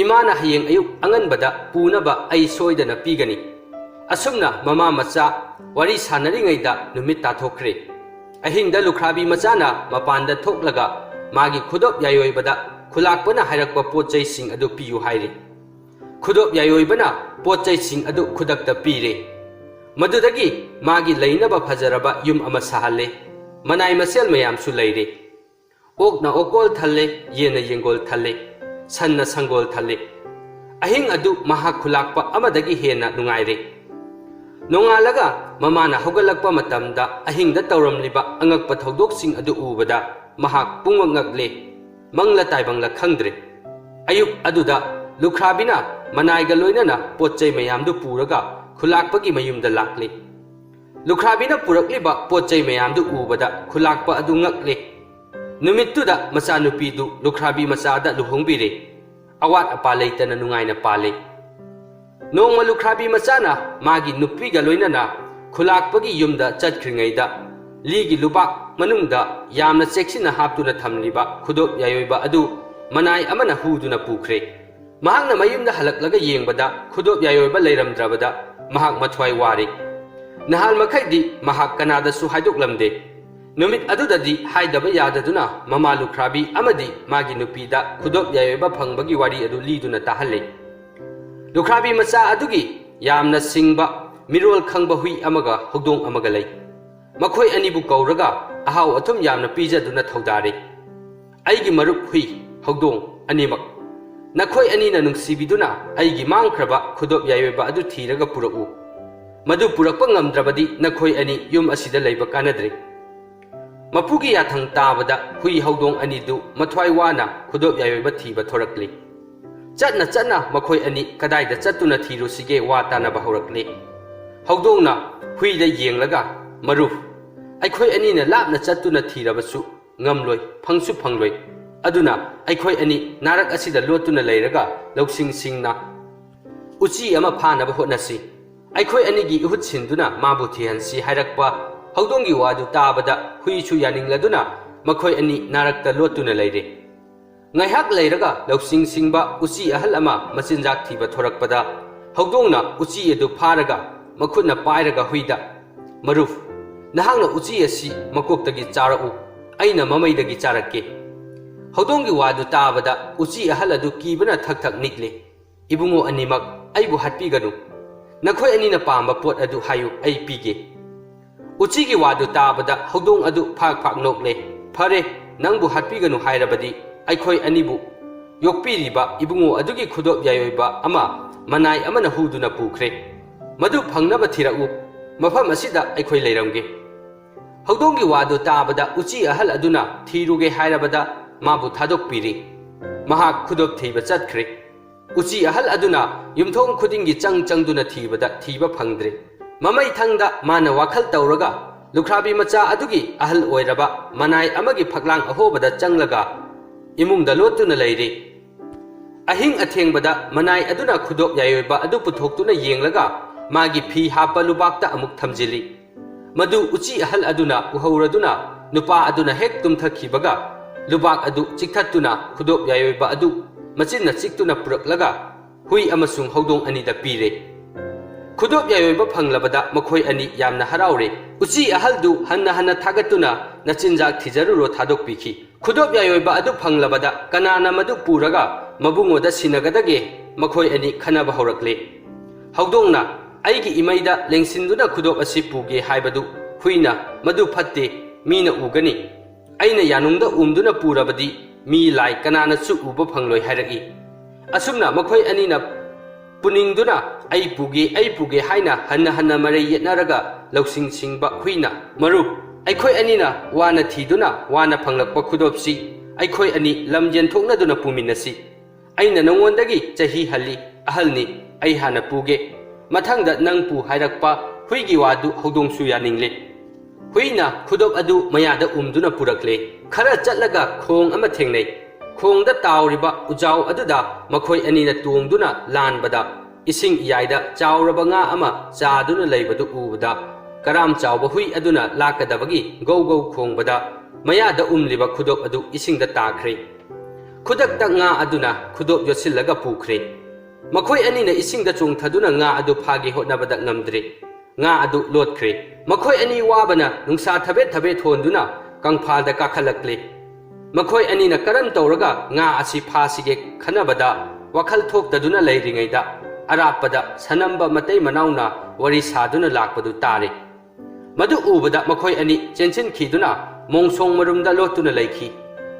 "ꯏꯃꯥꯅ ꯍꯌꯦꯡ ꯑꯌꯨꯛ ꯑꯉꯟꯕꯗ ꯄꯨꯅꯕ ꯑꯩ ꯁꯣꯏꯗꯅ ꯄꯤꯒꯅꯤ"꯫ ꯑꯁꯨꯝꯅ ꯃꯃꯥ ꯃꯆꯥ ꯋꯥꯔꯤ ꯁꯥꯟꯅꯔꯤꯉꯩꯗ ꯅꯨꯃꯤꯠ ꯇꯥꯊꯣꯛꯈ꯭ꯔꯦ꯫ ꯑꯍꯤꯡꯗ ꯂꯨꯈ꯭ꯔꯥꯕꯤ ꯃꯆꯥꯅ ꯃꯄꯥꯟꯗ ꯊꯣꯛꯂꯒ ꯃꯥꯒꯤ ꯈꯨꯗꯣꯞ ꯌꯥꯏꯑꯣꯏꯕꯗ ꯈꯨꯂꯥꯛꯄꯅ ꯍꯥꯏꯔꯛꯄ ꯄꯣꯠ ꯆꯩꯁꯤꯡ ꯑꯗꯨ ꯄꯤꯌꯨ ꯍꯥꯏꯔꯤ꯫ ꯈꯨꯗꯣꯞ ꯌꯥꯏꯑꯣꯏꯕꯅ ꯄꯣꯠ ꯆꯩꯁꯤꯡ ꯑꯗꯨ ꯈꯨꯗꯛꯇ ꯄꯤꯔꯦ꯫ ꯃꯗꯨꯗꯒꯤ ꯃꯥꯒꯤ ꯂꯩꯅꯕ ꯐꯖꯔꯕ ꯌꯨꯝ ꯑꯃ ꯁꯥꯍꯜꯂꯦ꯫ ꯃꯅꯥꯏ ꯃꯁꯦꯜ ꯃꯌꯥꯝꯁꯨ ꯂꯩꯔꯦ꯫ ꯑꯣꯛꯅ ꯑꯣꯀꯣꯜ ꯊꯜꯂꯦ, ꯌꯦꯟꯅ ꯌꯦꯡꯒꯣꯜ ꯊꯜꯂꯦ, ꯁꯟꯅ ꯁꯪꯒꯣꯜ ꯊꯜꯂꯦ꯫ ꯑꯍꯤꯡ ꯑꯗꯨ ꯃꯍꯥꯛ ꯈꯨꯂꯥꯛꯄ ꯑꯃꯗꯒꯤ ꯍꯦꯟꯅ ꯅꯨꯡꯉꯥꯏꯔꯦ꯫ ꯅꯣꯡꯉꯥꯜꯂꯒ ꯃꯃꯥꯅ ꯍꯧꯒꯠꯂꯛꯄ ꯃꯇꯝꯗ ꯑꯍꯤꯡꯗ ꯇꯧꯔꯝꯂꯤꯕ ꯑꯉꯛꯄ ꯊꯧꯗꯣꯛꯁꯤꯡ ꯑꯗꯨ ꯎꯕꯗ ꯃꯍꯥꯛ ꯄꯨꯡꯉꯛ ꯉꯛꯂꯦ꯫ ꯃꯪꯂ ꯇꯥꯏꯕꯪꯂ ꯈꯪꯗ꯭ꯔꯦ꯫ ꯑꯌꯨꯛ ꯑꯗꯨꯗ ꯂꯨꯈ꯭ꯔꯥꯕꯤꯅ ꯃꯅꯥꯏꯒ ꯂꯣꯏꯅꯅ ꯄꯣꯠ ꯆꯩ ꯃꯌꯥꯝꯗꯨ ꯄꯨꯔꯒ ꯈꯨꯂꯥꯛꯄꯒꯤ ꯃꯌꯨꯝꯗ ꯂꯥꯛꯂꯦ꯫ ꯂꯨꯈ꯭ꯔꯥꯕꯤꯅ ꯄꯨꯔꯛꯂꯤꯕ ꯄꯣꯠ ꯆꯩ ꯃꯌꯥꯝꯗꯨ ꯎꯕꯗ ꯈꯨꯂꯥꯛꯄ ꯑꯗꯨ ꯉꯛꯂꯦ꯫ ꯅꯨꯃꯤꯠꯇꯨꯗ ꯃꯆꯥꯅꯨꯄꯤꯗꯨ ꯂꯨꯈ꯭ꯔꯥꯕꯤ ꯃꯆꯥꯗ ꯂꯨꯍꯣꯡꯕꯤꯔꯦ꯫ ꯑꯋꯥꯠ ꯑꯄꯥ ꯂꯩꯇꯅ ꯅꯨꯡꯉꯥꯏꯅ ꯄꯥꯜꯂꯦ꯫ ꯅꯣꯡꯃ ꯂꯨꯈ꯭ꯔꯥꯕꯤ ꯃꯆꯥꯅ ꯃꯥꯒꯤ ꯅꯨꯄꯤꯒ ꯂꯣꯏꯅꯅ ꯈꯨꯂꯥꯛꯄꯒꯤ ꯌꯨꯝꯗ ꯆꯠꯈ꯭ꯔꯤꯉꯩꯗ ꯂꯤꯒꯤ ꯂꯨꯕꯥꯛ ꯃꯅꯨꯡꯗ ꯌꯥꯝꯅ ꯆꯦꯛꯁꯤꯟꯅ ꯍꯥꯞꯇꯨꯅ ꯊꯝꯂꯤꯕ ꯈꯨꯗꯣꯞ ꯌꯥꯏꯑꯣꯏꯕ ꯑꯗꯨ ꯃꯅꯥꯏ ꯑꯃꯅ ꯍꯨꯗꯨꯅ ꯄꯨꯈ꯭ꯔꯦ꯫ ꯃꯍꯥꯛꯅ ꯃꯌꯨꯝꯗ ꯍꯜꯂꯛꯂꯒ ꯌꯦꯡꯕꯗ ꯈꯨꯗꯣꯞ ꯌꯥꯏꯑꯣꯏꯕ ꯂꯩꯔꯝꯗ꯭ꯔꯕꯗ ꯃꯍꯥꯛ ꯃꯊ꯭ꯋꯥꯏ ꯋꯥꯔꯦ꯫ ꯅꯍꯥꯟ ꯃꯈꯩꯗꯤ ꯃꯍꯥꯛ ꯀꯅꯥꯗꯁꯨ ꯍꯥꯏꯗꯣꯛꯂꯝꯗꯦ꯫ ꯅꯨꯃꯤꯠ ꯑꯗꯨꯗꯗꯤ ꯍꯥꯏꯗꯕ ꯌꯥꯗꯗꯨꯅ ꯃꯃꯥ ꯂꯨꯈ꯭ꯔꯥꯕꯤ ꯑꯃꯗꯤ ꯃꯥꯒꯤ ꯅꯨꯄꯤꯗ ꯈꯨꯗꯣꯞ ꯌꯥꯏꯑꯣꯏꯕ ꯐꯪꯕꯒꯤ ꯋꯥꯔꯤ ꯑꯗꯨ ꯂꯤꯗꯨꯅ ꯇꯥꯍꯜꯂꯦ꯫ ꯂꯨꯈ꯭ꯔꯥꯕꯤ ꯃꯆꯥ ꯑꯗꯨꯒꯤ ꯌꯥꯝꯅ ꯁꯤꯡꯕ, ꯃꯤꯔꯣꯜ ꯈꯪꯕ ꯍꯨꯏ ꯑꯃꯒ ꯍꯧꯗꯣꯡ ꯑꯃꯒ ꯂꯩ꯫ ꯃꯈꯣꯏ ꯑꯅꯤꯕꯨ ꯀꯧꯔꯒ ꯑꯍꯥꯎ ꯑꯊꯨꯝ ꯌꯥꯝꯅ ꯄꯤꯖꯗꯨꯅ ꯊꯧꯗꯥꯔꯦ꯫ "ꯑꯩꯒꯤ ꯃꯔꯨꯞ ꯍꯨꯏ, ꯍꯧꯗꯣꯡ ꯑꯅꯤꯃꯛ, ꯅꯈꯣꯏ ꯑꯅꯤꯅ ꯅꯨꯡꯁꯤꯕꯤꯗꯨꯅ ꯑꯩꯒꯤ ꯃꯥꯡꯈ꯭ꯔꯕ ꯈꯨꯗꯣꯞ ꯌꯥꯏꯑꯣꯏꯕ ꯑꯗꯨ ꯊꯤꯔꯒ ꯄꯨꯔꯛꯎ꯫ ꯃꯗꯨ ꯄꯨꯔꯛꯄ ꯉꯝꯗ꯭ꯔꯕꯗꯤ ꯅꯈꯣꯏ ꯑꯅꯤ ꯌꯨꯝ ꯑꯁꯤꯗ ꯂꯩꯕ ꯀꯥꯟꯅꯗ꯭ꯔꯦ꯫" ꯃꯄꯨꯒꯤ ꯌꯥꯊꯪ ꯇꯥꯕꯗ ꯍꯨꯏ ꯍꯧꯗꯣꯡ ꯑꯅꯤꯗꯨ ꯃꯊ꯭ꯋꯥꯏ ꯋꯥꯅ ꯈꯨꯗꯣꯞ ꯌꯥꯏꯑꯣꯏꯕ ꯊꯤꯕ ꯊꯣꯔꯛꯂꯤ꯫ ꯆꯠꯅ ꯆꯠꯅ ꯃꯈꯣꯏ ꯑꯅꯤ ꯀꯗꯥꯏꯗ ꯆꯠꯇꯨꯅ ꯊꯤꯔꯨꯁꯤꯒꯦ ꯋꯥ ꯇꯥꯅꯕ ꯍꯧꯔꯛꯂꯤ꯫ ꯍꯧꯗꯣꯡꯅ ꯍꯨꯏꯗ ꯌꯦꯡꯂꯒ, "ꯃꯔꯨꯞ, ꯑꯩꯈꯣꯏ ꯑꯅꯤꯅ ꯂꯥꯞꯅ ꯆꯠꯇꯨꯅ ꯊꯤꯔꯕꯁꯨ ꯉꯝꯂꯣꯏ, ꯐꯪꯁꯨ ꯐꯪꯂꯣꯏ꯫ ꯑꯗꯨꯅ ꯑꯩꯈꯣꯏ ꯑꯅꯤ ꯅꯥꯔꯛ ꯑꯁꯤꯗ ꯂꯣꯠꯇꯨꯅ ꯂꯩꯔꯒ ꯂꯧꯁꯤꯡ ꯁꯤꯡꯅ ꯎꯆꯤ ꯑꯃ ꯐꯥꯅꯕ ꯍꯣꯠꯅꯁꯤ꯫ ꯑꯩꯈꯣꯏ ꯑꯅꯤꯒꯤ ꯏꯍꯨꯠ ꯁꯤꯟꯗꯨꯅ ꯃꯥꯕꯨ ꯊꯤꯍꯟꯁꯤ" ꯍꯥꯏꯔꯛꯄ ꯍꯧꯗꯣꯡꯒꯤ ꯋꯥꯗꯨ ꯇꯥꯕꯗ ꯍꯨꯏꯁꯨ ꯌꯥꯅꯤꯡꯂꯗꯨꯅ ꯃꯈꯣꯏ ꯑꯅꯤ ꯅꯥꯔꯛꯇ ꯂꯣꯠꯇꯨꯅ ꯂꯩꯔꯦ꯫ ꯉꯥꯏꯍꯥꯛ ꯂꯩꯔꯒ ꯂꯧꯁꯤꯡ ꯁꯤꯡꯕ ꯎꯆꯤ ꯑꯍꯜ ꯑꯃ ꯃꯆꯤꯟꯖꯥꯛ ꯊꯤꯕ ꯊꯣꯔꯛꯄꯗ ꯍꯧꯗꯣꯡꯅ ꯎꯆꯤ ꯑꯗꯨ ꯐꯥꯔꯒ ꯃꯈꯨꯠꯅ ꯄꯥꯏꯔꯒ ꯍꯨꯏꯗ, "ꯃꯔꯨꯞ, ꯅꯍꯥꯛꯅ ꯎꯆꯤ ꯑꯁꯤ ꯃꯀꯣꯛꯇꯒꯤ ꯆꯥꯔꯛꯎ, ꯑꯩꯅ ꯃꯃꯩꯗꯒꯤ ꯆꯥꯔꯛꯀꯦ꯫" ꯍꯧꯗꯣꯡꯒꯤ ꯋꯥꯗꯨ ꯇꯥꯕꯗ ꯎꯆꯤ ꯑꯍꯜ ꯑꯗꯨ ꯀꯤꯕꯅ ꯊꯛ ꯊꯛ ꯅꯤꯛꯂꯦ꯫ "ꯏꯕꯨꯡꯉꯣ ꯑꯅꯤꯃꯛ, ꯑꯩꯕꯨ ꯍꯥꯠꯄꯤꯒꯅꯨ꯫ ꯅꯈꯣꯏ ꯑꯅꯤꯅ ꯄꯥꯝꯕ ꯄꯣꯠ ꯑꯗꯨ ꯍꯥꯏꯌꯨ, ꯑꯩ ꯄꯤꯒꯦ꯫" ꯎꯆꯤꯒꯤ ꯋꯥꯗꯨ ꯇꯥꯕꯗ ꯍꯧꯗꯣꯡ ꯑꯗꯨ ꯐꯥꯛ ꯐꯥꯛ ꯅꯣꯛꯂꯦ꯫ "ꯐꯔꯦ, ꯅꯪꯕꯨ ꯍꯥꯠꯄꯤꯒꯅꯨ ꯍꯥꯏꯔꯕꯗꯤ ꯑꯩꯈꯣꯏ ꯑꯅꯤꯕꯨ ꯌꯣꯛꯄꯤꯔꯤꯕ ꯏꯕꯨꯡꯉꯣ ꯑꯗꯨꯒꯤ ꯈꯨꯗꯣꯞ ꯌꯥꯏꯑꯣꯏꯕ ꯑꯃ ꯃꯅꯥꯏ ꯑꯃꯅ ꯍꯨꯗꯨꯅ ꯄꯨꯈ꯭ꯔꯦ꯫ ꯃꯗꯨ ꯐꯪꯅꯕ ꯊꯤꯔꯛꯎ꯫ ꯃꯐꯝ ꯑꯁꯤꯗ ꯑꯩꯈꯣꯏ ꯂꯩꯔꯝꯒꯦ꯫" ꯍꯧꯗꯣꯡꯒꯤ ꯋꯥꯗꯨ ꯇꯥꯕꯗ ꯎꯆꯤ ꯑꯍꯜ ꯑꯗꯨꯅ ꯊꯤꯔꯨꯒꯦ ꯍꯥꯏꯔꯕꯗ ꯃꯥꯕꯨ ꯊꯥꯗꯣꯛꯄꯤꯔꯤ꯫ ꯃꯍꯥꯛ ꯈꯨꯗꯣꯞ ꯊꯤꯕ ꯆꯠꯈ꯭ꯔꯦ꯫ ꯎꯆꯤ ꯑꯍꯜ ꯑꯗꯨꯅ ꯌꯨꯝꯊꯣꯡ ꯈꯨꯗꯤꯡꯒꯤ ꯆꯪ ꯆꯪꯗꯨꯅ ꯊꯤꯕꯗ ꯊꯤꯕ ꯐꯪꯗ꯭ꯔꯦ꯫ ꯃꯃꯩꯊꯪꯗ ꯃꯥꯅ ꯋꯥꯈꯜ ꯇꯧꯔꯒ ꯂꯨꯈ꯭ꯔꯥꯕꯤ ꯃꯆꯥ ꯑꯗꯨꯒꯤ ꯑꯍꯜ ꯑꯣꯏꯔꯕ ꯃꯅꯥꯏ ꯑꯃꯒꯤ ꯐꯛꯂꯥꯡ ꯑꯍꯣꯕꯗ ꯆꯪꯂꯒ ꯏꯃꯨꯡꯗ ꯂꯣꯠꯇꯨꯅ ꯂꯩꯔꯤ꯫ ꯑꯍꯤꯡ ꯑꯊꯦꯡꯕꯗ ꯃꯅꯥꯏ ꯑꯗꯨꯅ ꯈꯨꯗꯣꯞ ꯌꯥꯏꯑꯣꯏꯕ ꯑꯗꯨ ꯄꯨꯊꯣꯛꯇꯨꯅ ꯌꯦꯡꯂꯒ ꯃꯥꯒꯤ ꯐꯤ ꯍꯥꯞꯄ ꯂꯨꯕꯥꯛꯇ ꯑꯃꯨꯛ ꯊꯝꯖꯤꯜꯂꯤ꯫ ꯃꯗꯨ ꯎꯆꯤ ꯑꯍꯜ ꯑꯗꯨꯅ ꯎꯍꯧꯔꯗꯨꯅ ꯅꯨꯄꯥ ꯑꯗꯨꯅ ꯍꯦꯛ ꯇꯨꯝꯊꯈꯤꯕꯒ ꯂꯨꯕꯥꯛ ꯑꯗꯨ ꯆꯤꯛꯊꯠꯇꯨꯅ ꯈꯨꯗꯣꯞ ꯌꯥꯏꯑꯣꯏꯕ ꯑꯗꯨ ꯃꯆꯤꯟꯅ ꯆꯤꯛꯇꯨꯅ ꯄꯨꯔꯛꯂꯒ ꯍꯨꯏ ꯑꯃꯁꯨꯡ ꯍꯧꯗꯣꯡ ꯑꯅꯤꯗ ꯄꯤꯔꯦ꯫ ꯈꯨꯗꯣꯞ ꯌꯥꯏꯑꯣꯏꯕ ꯐꯪꯂꯕꯗ ꯃꯈꯣꯏ ꯑꯅꯤ ꯌꯥꯝꯅ ꯍꯔꯥꯎꯔꯦ꯫ ꯎꯆꯤ ꯑꯍꯜꯗꯨ ꯍꯟꯅ ꯍꯟꯅ ꯊꯥꯒꯠꯇꯨꯅ "ꯅꯆꯤꯟꯖꯥꯛ ꯊꯤꯖꯔꯨꯔꯣ" ꯊꯥꯗꯣꯛꯄꯤꯈꯤ꯫ ꯈꯨꯗꯣꯞ ꯌꯥꯏꯑꯣꯏꯕ ꯑꯗꯨ ꯐꯪꯂꯕꯗ ꯀꯅꯥꯅ ꯃꯗꯨ ꯄꯨꯔꯒ ꯃꯕꯨꯡꯉꯣꯗ ꯁꯤꯟꯅꯒꯗꯒꯦ? ꯃꯈꯣꯏ ꯑꯅꯤ ꯈꯟꯅꯕ ꯍꯧꯔꯛꯂꯦ꯫ ꯍꯧꯗꯣꯡꯅ "ꯑꯩꯒꯤ ꯏꯃꯩꯗ ꯂꯦꯡꯁꯤꯟꯗꯨꯅ ꯈꯨꯗꯣꯞ ꯑꯁꯤ ꯄꯨꯒꯦ" ꯍꯥꯏꯕꯗꯨ ꯍꯨꯏꯅ "ꯃꯗꯨ ꯐꯠꯇꯦ, ꯃꯤꯅ ꯎꯒꯅꯤ꯫ ꯑꯩꯅ ꯌꯥꯅꯨꯡꯗ ꯎꯝꯗꯨꯅ ꯄꯨꯔꯕꯗꯤ ꯃꯤ ꯂꯥꯏ ꯀꯅꯥꯅꯁꯨ ꯎꯕ ꯐꯪꯂꯣꯏ" ꯍꯥꯏꯔꯛꯏ꯫ ꯑꯁꯨꯝꯅ ꯃꯈꯣꯏ ꯑꯅꯤꯅ ꯄꯨꯅꯤꯡꯗꯨꯅ "ꯑꯩ ꯄꯨꯒꯦ, ꯑꯩ ꯄꯨꯒꯦ" ꯍꯥꯏꯅ ꯍꯟꯅ ꯍꯟꯅ ꯃꯔꯩ ꯌꯦꯠꯅꯔꯒ ꯂꯧꯁꯤꯡ ꯁꯤꯡꯕ ꯍꯨꯏꯅ "ꯃꯔꯨꯞ, ꯑꯩꯈꯣꯏ ꯑꯅꯤꯅ ꯋꯥꯅ ꯊꯤꯗꯨꯅ ꯋꯥꯅ ꯐꯪꯂꯛꯄ ꯈꯨꯗꯣꯞꯁꯤ ꯑꯩꯈꯣꯏ ꯑꯅꯤ ꯂꯝ ꯌꯦꯟꯊꯣꯛꯅꯗꯨꯅ ꯄꯨꯃꯤꯟꯅꯁꯤ꯫ ꯑꯩꯅ ꯅꯉꯣꯟꯗꯒꯤ ꯆꯍꯤ ꯍꯜꯂꯤ, ꯑꯍꯜꯅꯤ, ꯑꯩ ꯍꯥꯟꯅ ꯄꯨꯒꯦ꯫ ꯃꯊꯪꯗ ꯅꯪ ꯄꯨ" ꯍꯥꯏꯔꯛꯄ ꯍꯨꯏꯒꯤ ꯋꯥꯗꯨ ꯍꯧꯗꯣꯡꯁꯨ ꯌꯥꯅꯤꯡꯂꯦ꯫ ꯍꯨꯏꯅ ꯈꯨꯗꯣꯞ ꯑꯗꯨ ꯃꯌꯥꯗ ꯎꯝꯗꯨꯅ ꯄꯨꯔꯛꯂꯦ꯫ ꯈꯔ ꯆꯠꯂꯒ ꯈꯣꯡ ꯑꯃ ꯊꯦꯡꯅꯩ꯫ ꯈꯣꯡꯗ ꯇꯥꯎꯔꯤꯕ ꯎꯖꯥꯎ ꯑꯗꯨꯗ ꯃꯈꯣꯏ ꯑꯅꯤꯅ ꯇꯣꯡꯗꯨꯅ ꯂꯥꯟꯕꯗ ꯏꯁꯤꯡ ꯏꯌꯥꯏꯗ ꯆꯥꯎꯔꯕ ꯉꯥ ꯑꯃ ꯆꯥꯗꯨꯅ ꯂꯩꯕꯗꯨ ꯎꯕꯗ ꯀꯔꯥꯝ ꯆꯥꯎꯕ ꯍꯨꯏ ꯑꯗꯨꯅ ꯂꯥꯛꯀꯗꯕꯒꯤ ꯒꯧ ꯒꯧ ꯈꯣꯡꯕꯗ ꯃꯌꯥꯗ ꯎꯝꯂꯤꯕ ꯈꯨꯗꯣꯞ ꯑꯗꯨ ꯏꯁꯤꯡꯗ ꯇꯥꯈ꯭ꯔꯦ꯫ ꯈꯨꯗꯛꯇ ꯉꯥ ꯑꯗꯨꯅ ꯈꯨꯗꯣꯞ ꯌꯣꯠꯁꯤꯜꯂꯒ ꯄꯨꯈ꯭ꯔꯦ꯫ ꯃꯈꯣꯏ ꯑꯅꯤꯅ ꯏꯁꯤꯡꯗ ꯆꯣꯡꯊꯗꯨꯅ ꯉꯥ ꯑꯗꯨ ꯐꯥꯒꯦ ꯍꯣꯠꯅꯕꯗ ꯉꯝꯗ꯭ꯔꯦ꯫ ꯉꯥ ꯑꯗꯨ ꯂꯣꯠꯈ꯭ꯔꯦ꯫ ꯃꯈꯣꯏ ꯑꯅꯤ ꯋꯥꯕꯅ ꯅꯨꯡꯁꯥ ꯊꯕꯦꯠ ꯊꯕꯦꯠ ꯍꯣꯟꯗꯨꯅ ꯀꯪꯐꯥꯜꯗ ꯀꯥꯈꯠꯂꯛꯂꯦ꯫ ꯃꯈꯣꯏ ꯑꯅꯤꯅ ꯀꯔꯝ ꯇꯧꯔꯒ ꯉꯥ ꯑꯁꯤ ꯐꯥꯁꯤꯒꯦ ꯈꯟꯅꯕꯗ ꯋꯥꯈꯜ ꯊꯣꯛꯇꯗꯨꯅ ꯂꯩꯔꯤꯉꯩꯗ ꯑꯔꯥꯞꯄꯗ ꯁꯅꯝꯕ ꯃꯇꯩ ꯃꯅꯥꯎꯅ ꯋꯥꯔꯤ ꯁꯥꯗꯨꯅ ꯂꯥꯛꯄꯗꯨ ꯇꯥꯔꯦ꯫ ꯃꯗꯨ ꯎꯕꯗ ꯃꯈꯣꯏ ꯑꯅꯤ ꯆꯦꯟꯁꯤꯟꯈꯤꯗꯨꯅ ꯃꯣꯡꯁꯣꯡ ꯃꯔꯨꯝꯗ ꯂꯣꯠꯇꯨꯅ ꯂꯩꯈꯤ꯫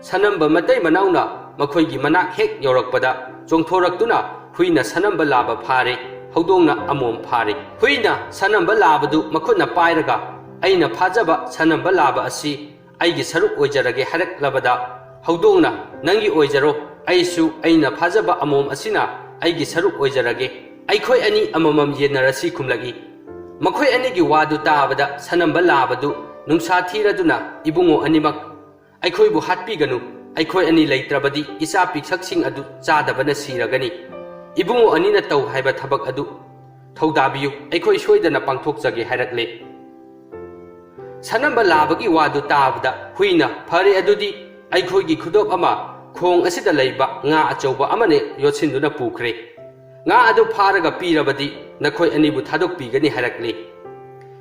ꯁꯅꯝꯕ ꯃꯇꯩ ꯃꯅꯥꯎꯅ ꯃꯈꯣꯏꯒꯤ ꯃꯅꯥꯛ ꯍꯦꯛ ꯌꯧꯔꯛꯄꯗ ꯆꯣꯡꯊꯣꯔꯛꯇꯨꯅ ꯍꯨꯏꯅ ꯁꯅꯝꯕ ꯂꯥꯕ ꯐꯥꯔꯦ, ꯍꯧꯗꯣꯡꯅ ꯑꯃꯣꯝ ꯐꯥꯔꯦ꯫ ꯍꯨꯏꯅ ꯁꯅꯝꯕ ꯂꯥꯕꯗꯨ ꯃꯈꯨꯠꯅ ꯄꯥꯏꯔꯒ, "ꯑꯩꯅ ꯐꯥꯖꯕ ꯁꯅꯝꯕ ꯂꯥꯕ ꯑꯁꯤ ꯑꯩꯒꯤ ꯁꯔꯨꯛ ꯑꯣꯏꯖꯔꯒꯦ" ꯍꯥꯏꯔꯛꯂꯕꯗ, ꯍꯧꯗꯣꯡꯅ, "ꯅꯪꯒꯤ ꯑꯣꯏꯖꯔꯣ, ꯑꯩꯁꯨ ꯑꯩꯅ ꯐꯥꯖꯕ ꯑꯃꯣꯝ ꯑꯁꯤꯅ ꯑꯩꯒꯤ ꯁꯔꯨꯛ ꯑꯣꯏꯖꯔꯒꯦ, ꯑꯩꯈꯣꯏ ꯑꯅꯤ ꯑꯃꯃꯝ ꯌꯦꯟꯅꯔꯁꯤ" ꯈꯨꯝꯂꯛꯏ꯫ ꯃꯈꯣꯏ ꯑꯅꯤꯒꯤ ꯋꯥꯗꯨ ꯇꯥꯕꯗ ꯁꯅꯝꯕ ꯂꯥꯕꯗꯨ ꯅꯨꯡꯁꯥ ꯊꯤꯔꯗꯨꯅ, "ꯏꯕꯨꯡꯉꯣ ꯑꯅꯤꯃꯛ, ꯑꯩꯈꯣꯏꯕꯨ ꯍꯥꯠꯄꯤꯒꯅꯨ, ꯑꯩꯈꯣꯏ ꯑꯅꯤ ꯂꯩꯇ꯭ꯔꯕꯗꯤ ꯏꯆꯥ ꯄꯤꯛꯁꯛꯁꯤꯡ ꯑꯗꯨ ꯆꯥꯗꯕꯅ ꯁꯤꯔꯒꯅꯤ꯫ ꯏꯕꯨꯡꯉꯣ ꯑꯅꯤꯅ ꯇꯧ ꯍꯥꯏꯕ ꯊꯕꯛ ꯑꯗꯨ ꯊꯧꯗꯥꯕꯤꯌꯨ, ꯑꯩꯈꯣꯏ ꯁꯣꯏꯗꯅ ꯄꯥꯡꯊꯣꯛꯆꯒꯦ" ꯍꯥꯏꯔꯛꯂꯦ꯫ ꯁꯅꯝꯕ ꯂꯥꯕꯒꯤ ꯋꯥꯗꯨ ꯇꯥꯕꯗ ꯍꯨꯏꯅ, "ꯐꯔꯦ, ꯑꯗꯨꯗꯤ ꯑꯩꯈꯣꯏꯒꯤ ꯈꯨꯗꯣꯞ ꯑꯃ ꯈꯣꯡ ꯑꯁꯤꯗ ꯂꯩꯕ ꯉꯥ ꯑꯆꯧꯕ ꯑꯃꯅ ꯌꯣꯠꯁꯤꯟꯗꯨꯅ ꯄꯨꯈ꯭ꯔꯦ꯫ ꯉꯥ ꯑꯗꯨ ꯐꯥꯔꯒ ꯄꯤꯔꯕꯗꯤ ꯅꯈꯣꯏ ꯑꯅꯤꯕꯨ ꯊꯥꯗꯣꯛꯄꯤꯒꯅꯤ" ꯍꯥꯏꯔꯛꯂꯤ꯫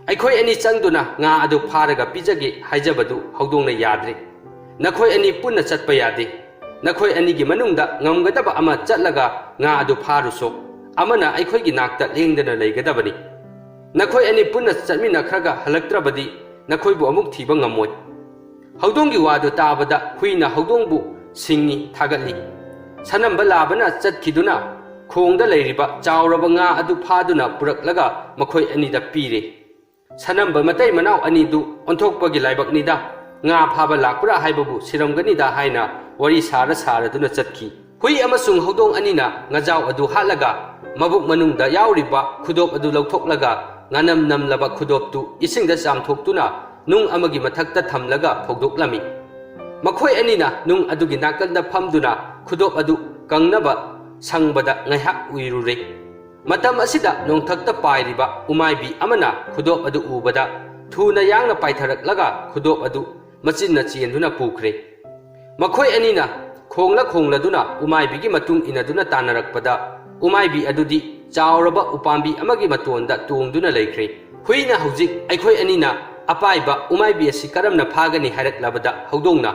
ꯑꯩꯈꯣꯏ ꯑꯅꯤ ꯆꯪꯗꯨꯅ ꯉꯥ ꯑꯗꯨ ꯐꯥꯔꯒ ꯄꯤꯖꯒꯦ ꯍꯥꯏꯖꯕꯗꯨ ꯍꯧꯗꯣꯡꯅ ꯌꯥꯗ꯭ꯔꯦ꯫ "ꯅꯈꯣꯏ ꯑꯅꯤ ꯄꯨꯟꯅ ꯆꯠꯄ ꯌꯥꯗꯦ꯫ ꯅꯈꯣꯏ ꯑꯅꯤꯒꯤ ꯃꯅꯨꯡꯗ ꯉꯝꯒꯗꯕ ꯑꯃ ꯆꯠꯂꯒ ꯉꯥ ꯑꯗꯨ ꯐꯥꯔꯨꯁꯣ꯫ ꯑꯃꯅ ꯑꯩꯈꯣꯏꯒꯤ ꯅꯥꯛꯇ ꯂꯦꯡꯗꯅ ꯂꯩꯒꯗꯕꯅꯤ꯫ ꯅꯈꯣꯏ ꯑꯅꯤ ꯄꯨꯟꯅ ꯆꯠꯃꯤꯟꯅꯈ꯭ꯔꯒ ꯍꯜꯂꯛꯇ꯭ꯔꯕꯗꯤ ꯅꯈꯣꯏꯕꯨ ꯑꯃꯨꯛ ꯊꯤꯕ ꯉꯝꯃꯣꯏ"꯫ ꯍꯧꯗꯣꯡꯒꯤ ꯋꯥꯗꯨ ꯇꯥꯕꯗ ꯍꯨꯏꯅ ꯍꯧꯗꯣꯡꯕꯨ ꯁꯤꯡꯉꯤ, ꯊꯥꯒꯠꯂꯤ꯫ ꯁꯅꯝꯕ ꯂꯥꯕꯅ ꯆꯠꯈꯤꯗꯨꯅ ꯈꯣꯡꯗ ꯂꯩꯔꯤꯕ ꯆꯥꯎꯔꯕ ꯉꯥ ꯑꯗꯨ ꯐꯥꯗꯨꯅ ꯄꯨꯔꯛꯂꯒ ꯃꯈꯣꯏ ꯑꯅꯤꯗ ꯄꯤꯔꯦ꯫ ꯁꯅꯝꯕ ꯃꯇꯩ ꯃꯅꯥꯎ ꯑꯅꯤꯗꯨ ꯑꯣꯟꯊꯣꯛꯄꯒꯤ ꯂꯥꯏꯕꯛꯅꯤꯗ, ꯉꯥ ꯐꯥꯕ ꯂꯥꯛꯄ꯭ꯔꯥ ꯍꯥꯏꯕꯕꯨ ꯁꯤꯔꯝꯒꯅꯤꯗ ꯍꯥꯏꯅ ꯋꯥꯔꯤ ꯁꯥꯔ ꯁꯥꯔꯗꯨꯅ ꯆꯠꯈꯤ꯫ ꯍꯨꯏ ꯑꯃꯁꯨꯡ ꯍꯧꯗꯣꯡ ꯑꯅꯤꯅ ꯉꯥꯖꯥꯎ ꯑꯗꯨ ꯍꯥꯠꯂꯒ ꯃꯕꯨꯛ ꯃꯅꯨꯡꯗ ꯌꯥꯎꯔꯤꯕ ꯈꯨꯗꯣꯞ ꯑꯗꯨ ꯂꯧꯊꯣꯛꯂꯒ ꯉꯥꯅꯝ ꯅꯝꯂꯕ ꯈꯨꯗꯣꯞꯇꯨ ꯏꯁꯤꯡꯗ ꯆꯥꯝꯊꯣꯛꯇꯨꯅ ꯅꯨꯡ ꯑꯃꯒꯤ ꯃꯊꯛꯇ ꯊꯝꯂꯒ ꯐꯧꯗꯣꯛꯂꯝꯃꯤ꯫ ꯃꯈꯣꯏ ꯑꯅꯤꯅ ꯅꯨꯡ ꯑꯗꯨꯒꯤ ꯅꯥꯀꯟꯗ ꯐꯝꯗꯨꯅ ꯈꯨꯗꯣꯞ ꯑꯗꯨ ꯀꯪꯅꯕ ꯁꯪꯕꯗ ꯉꯥꯏꯍꯥꯛ ꯎꯏꯔꯨꯔꯦ꯫ ꯃꯇꯝ ꯑꯁꯤꯗ ꯅꯣꯡꯊꯛꯇ ꯄꯥꯏꯔꯤꯕ ꯎꯃꯥꯏꯕꯤ ꯑꯃꯅ ꯈꯨꯗꯣꯞ ꯑꯗꯨ ꯎꯕꯗ ꯊꯨꯅ ꯌꯥꯡꯅ ꯄꯥꯏꯊꯔꯛꯂꯒ ꯈꯨꯗꯣꯞ ꯑꯗꯨ ꯃꯆꯤꯟꯅ ꯆꯦꯟꯗꯨꯅ ꯄꯨꯈ꯭ꯔꯦ꯫ ꯃꯈꯣꯏ ꯑꯅꯤꯅ ꯈꯣꯡꯂ ꯈꯣꯡꯂꯗꯨꯅ ꯎꯃꯥꯏꯕꯤꯒꯤ ꯃꯇꯨꯡ ꯏꯟꯅꯗꯨꯅ ꯇꯥꯟꯅꯔꯛꯄꯗ, ꯎꯃꯥꯏꯕꯤ ꯑꯗꯨꯗꯤ ꯆꯥꯎꯔꯕ ꯎꯄꯥꯝꯕꯤ ꯑꯃꯒꯤ ꯃꯇꯣꯟꯗ ꯇꯣꯡꯗꯨꯅ ꯂꯩꯈ꯭ꯔꯦ꯫ ꯍꯨꯏꯅ ꯍꯧꯖꯤꯛ ꯑꯩꯈꯣꯏ ꯑꯅꯤꯅ ꯑꯄꯥꯏꯕ ꯎꯃꯥꯏꯕꯤ ꯑꯁꯤ ꯀꯔꯝꯅ ꯐꯥꯒꯅꯤ ꯍꯥꯏꯔꯛꯂꯕꯗ, ꯍꯧꯗꯣꯡꯅ,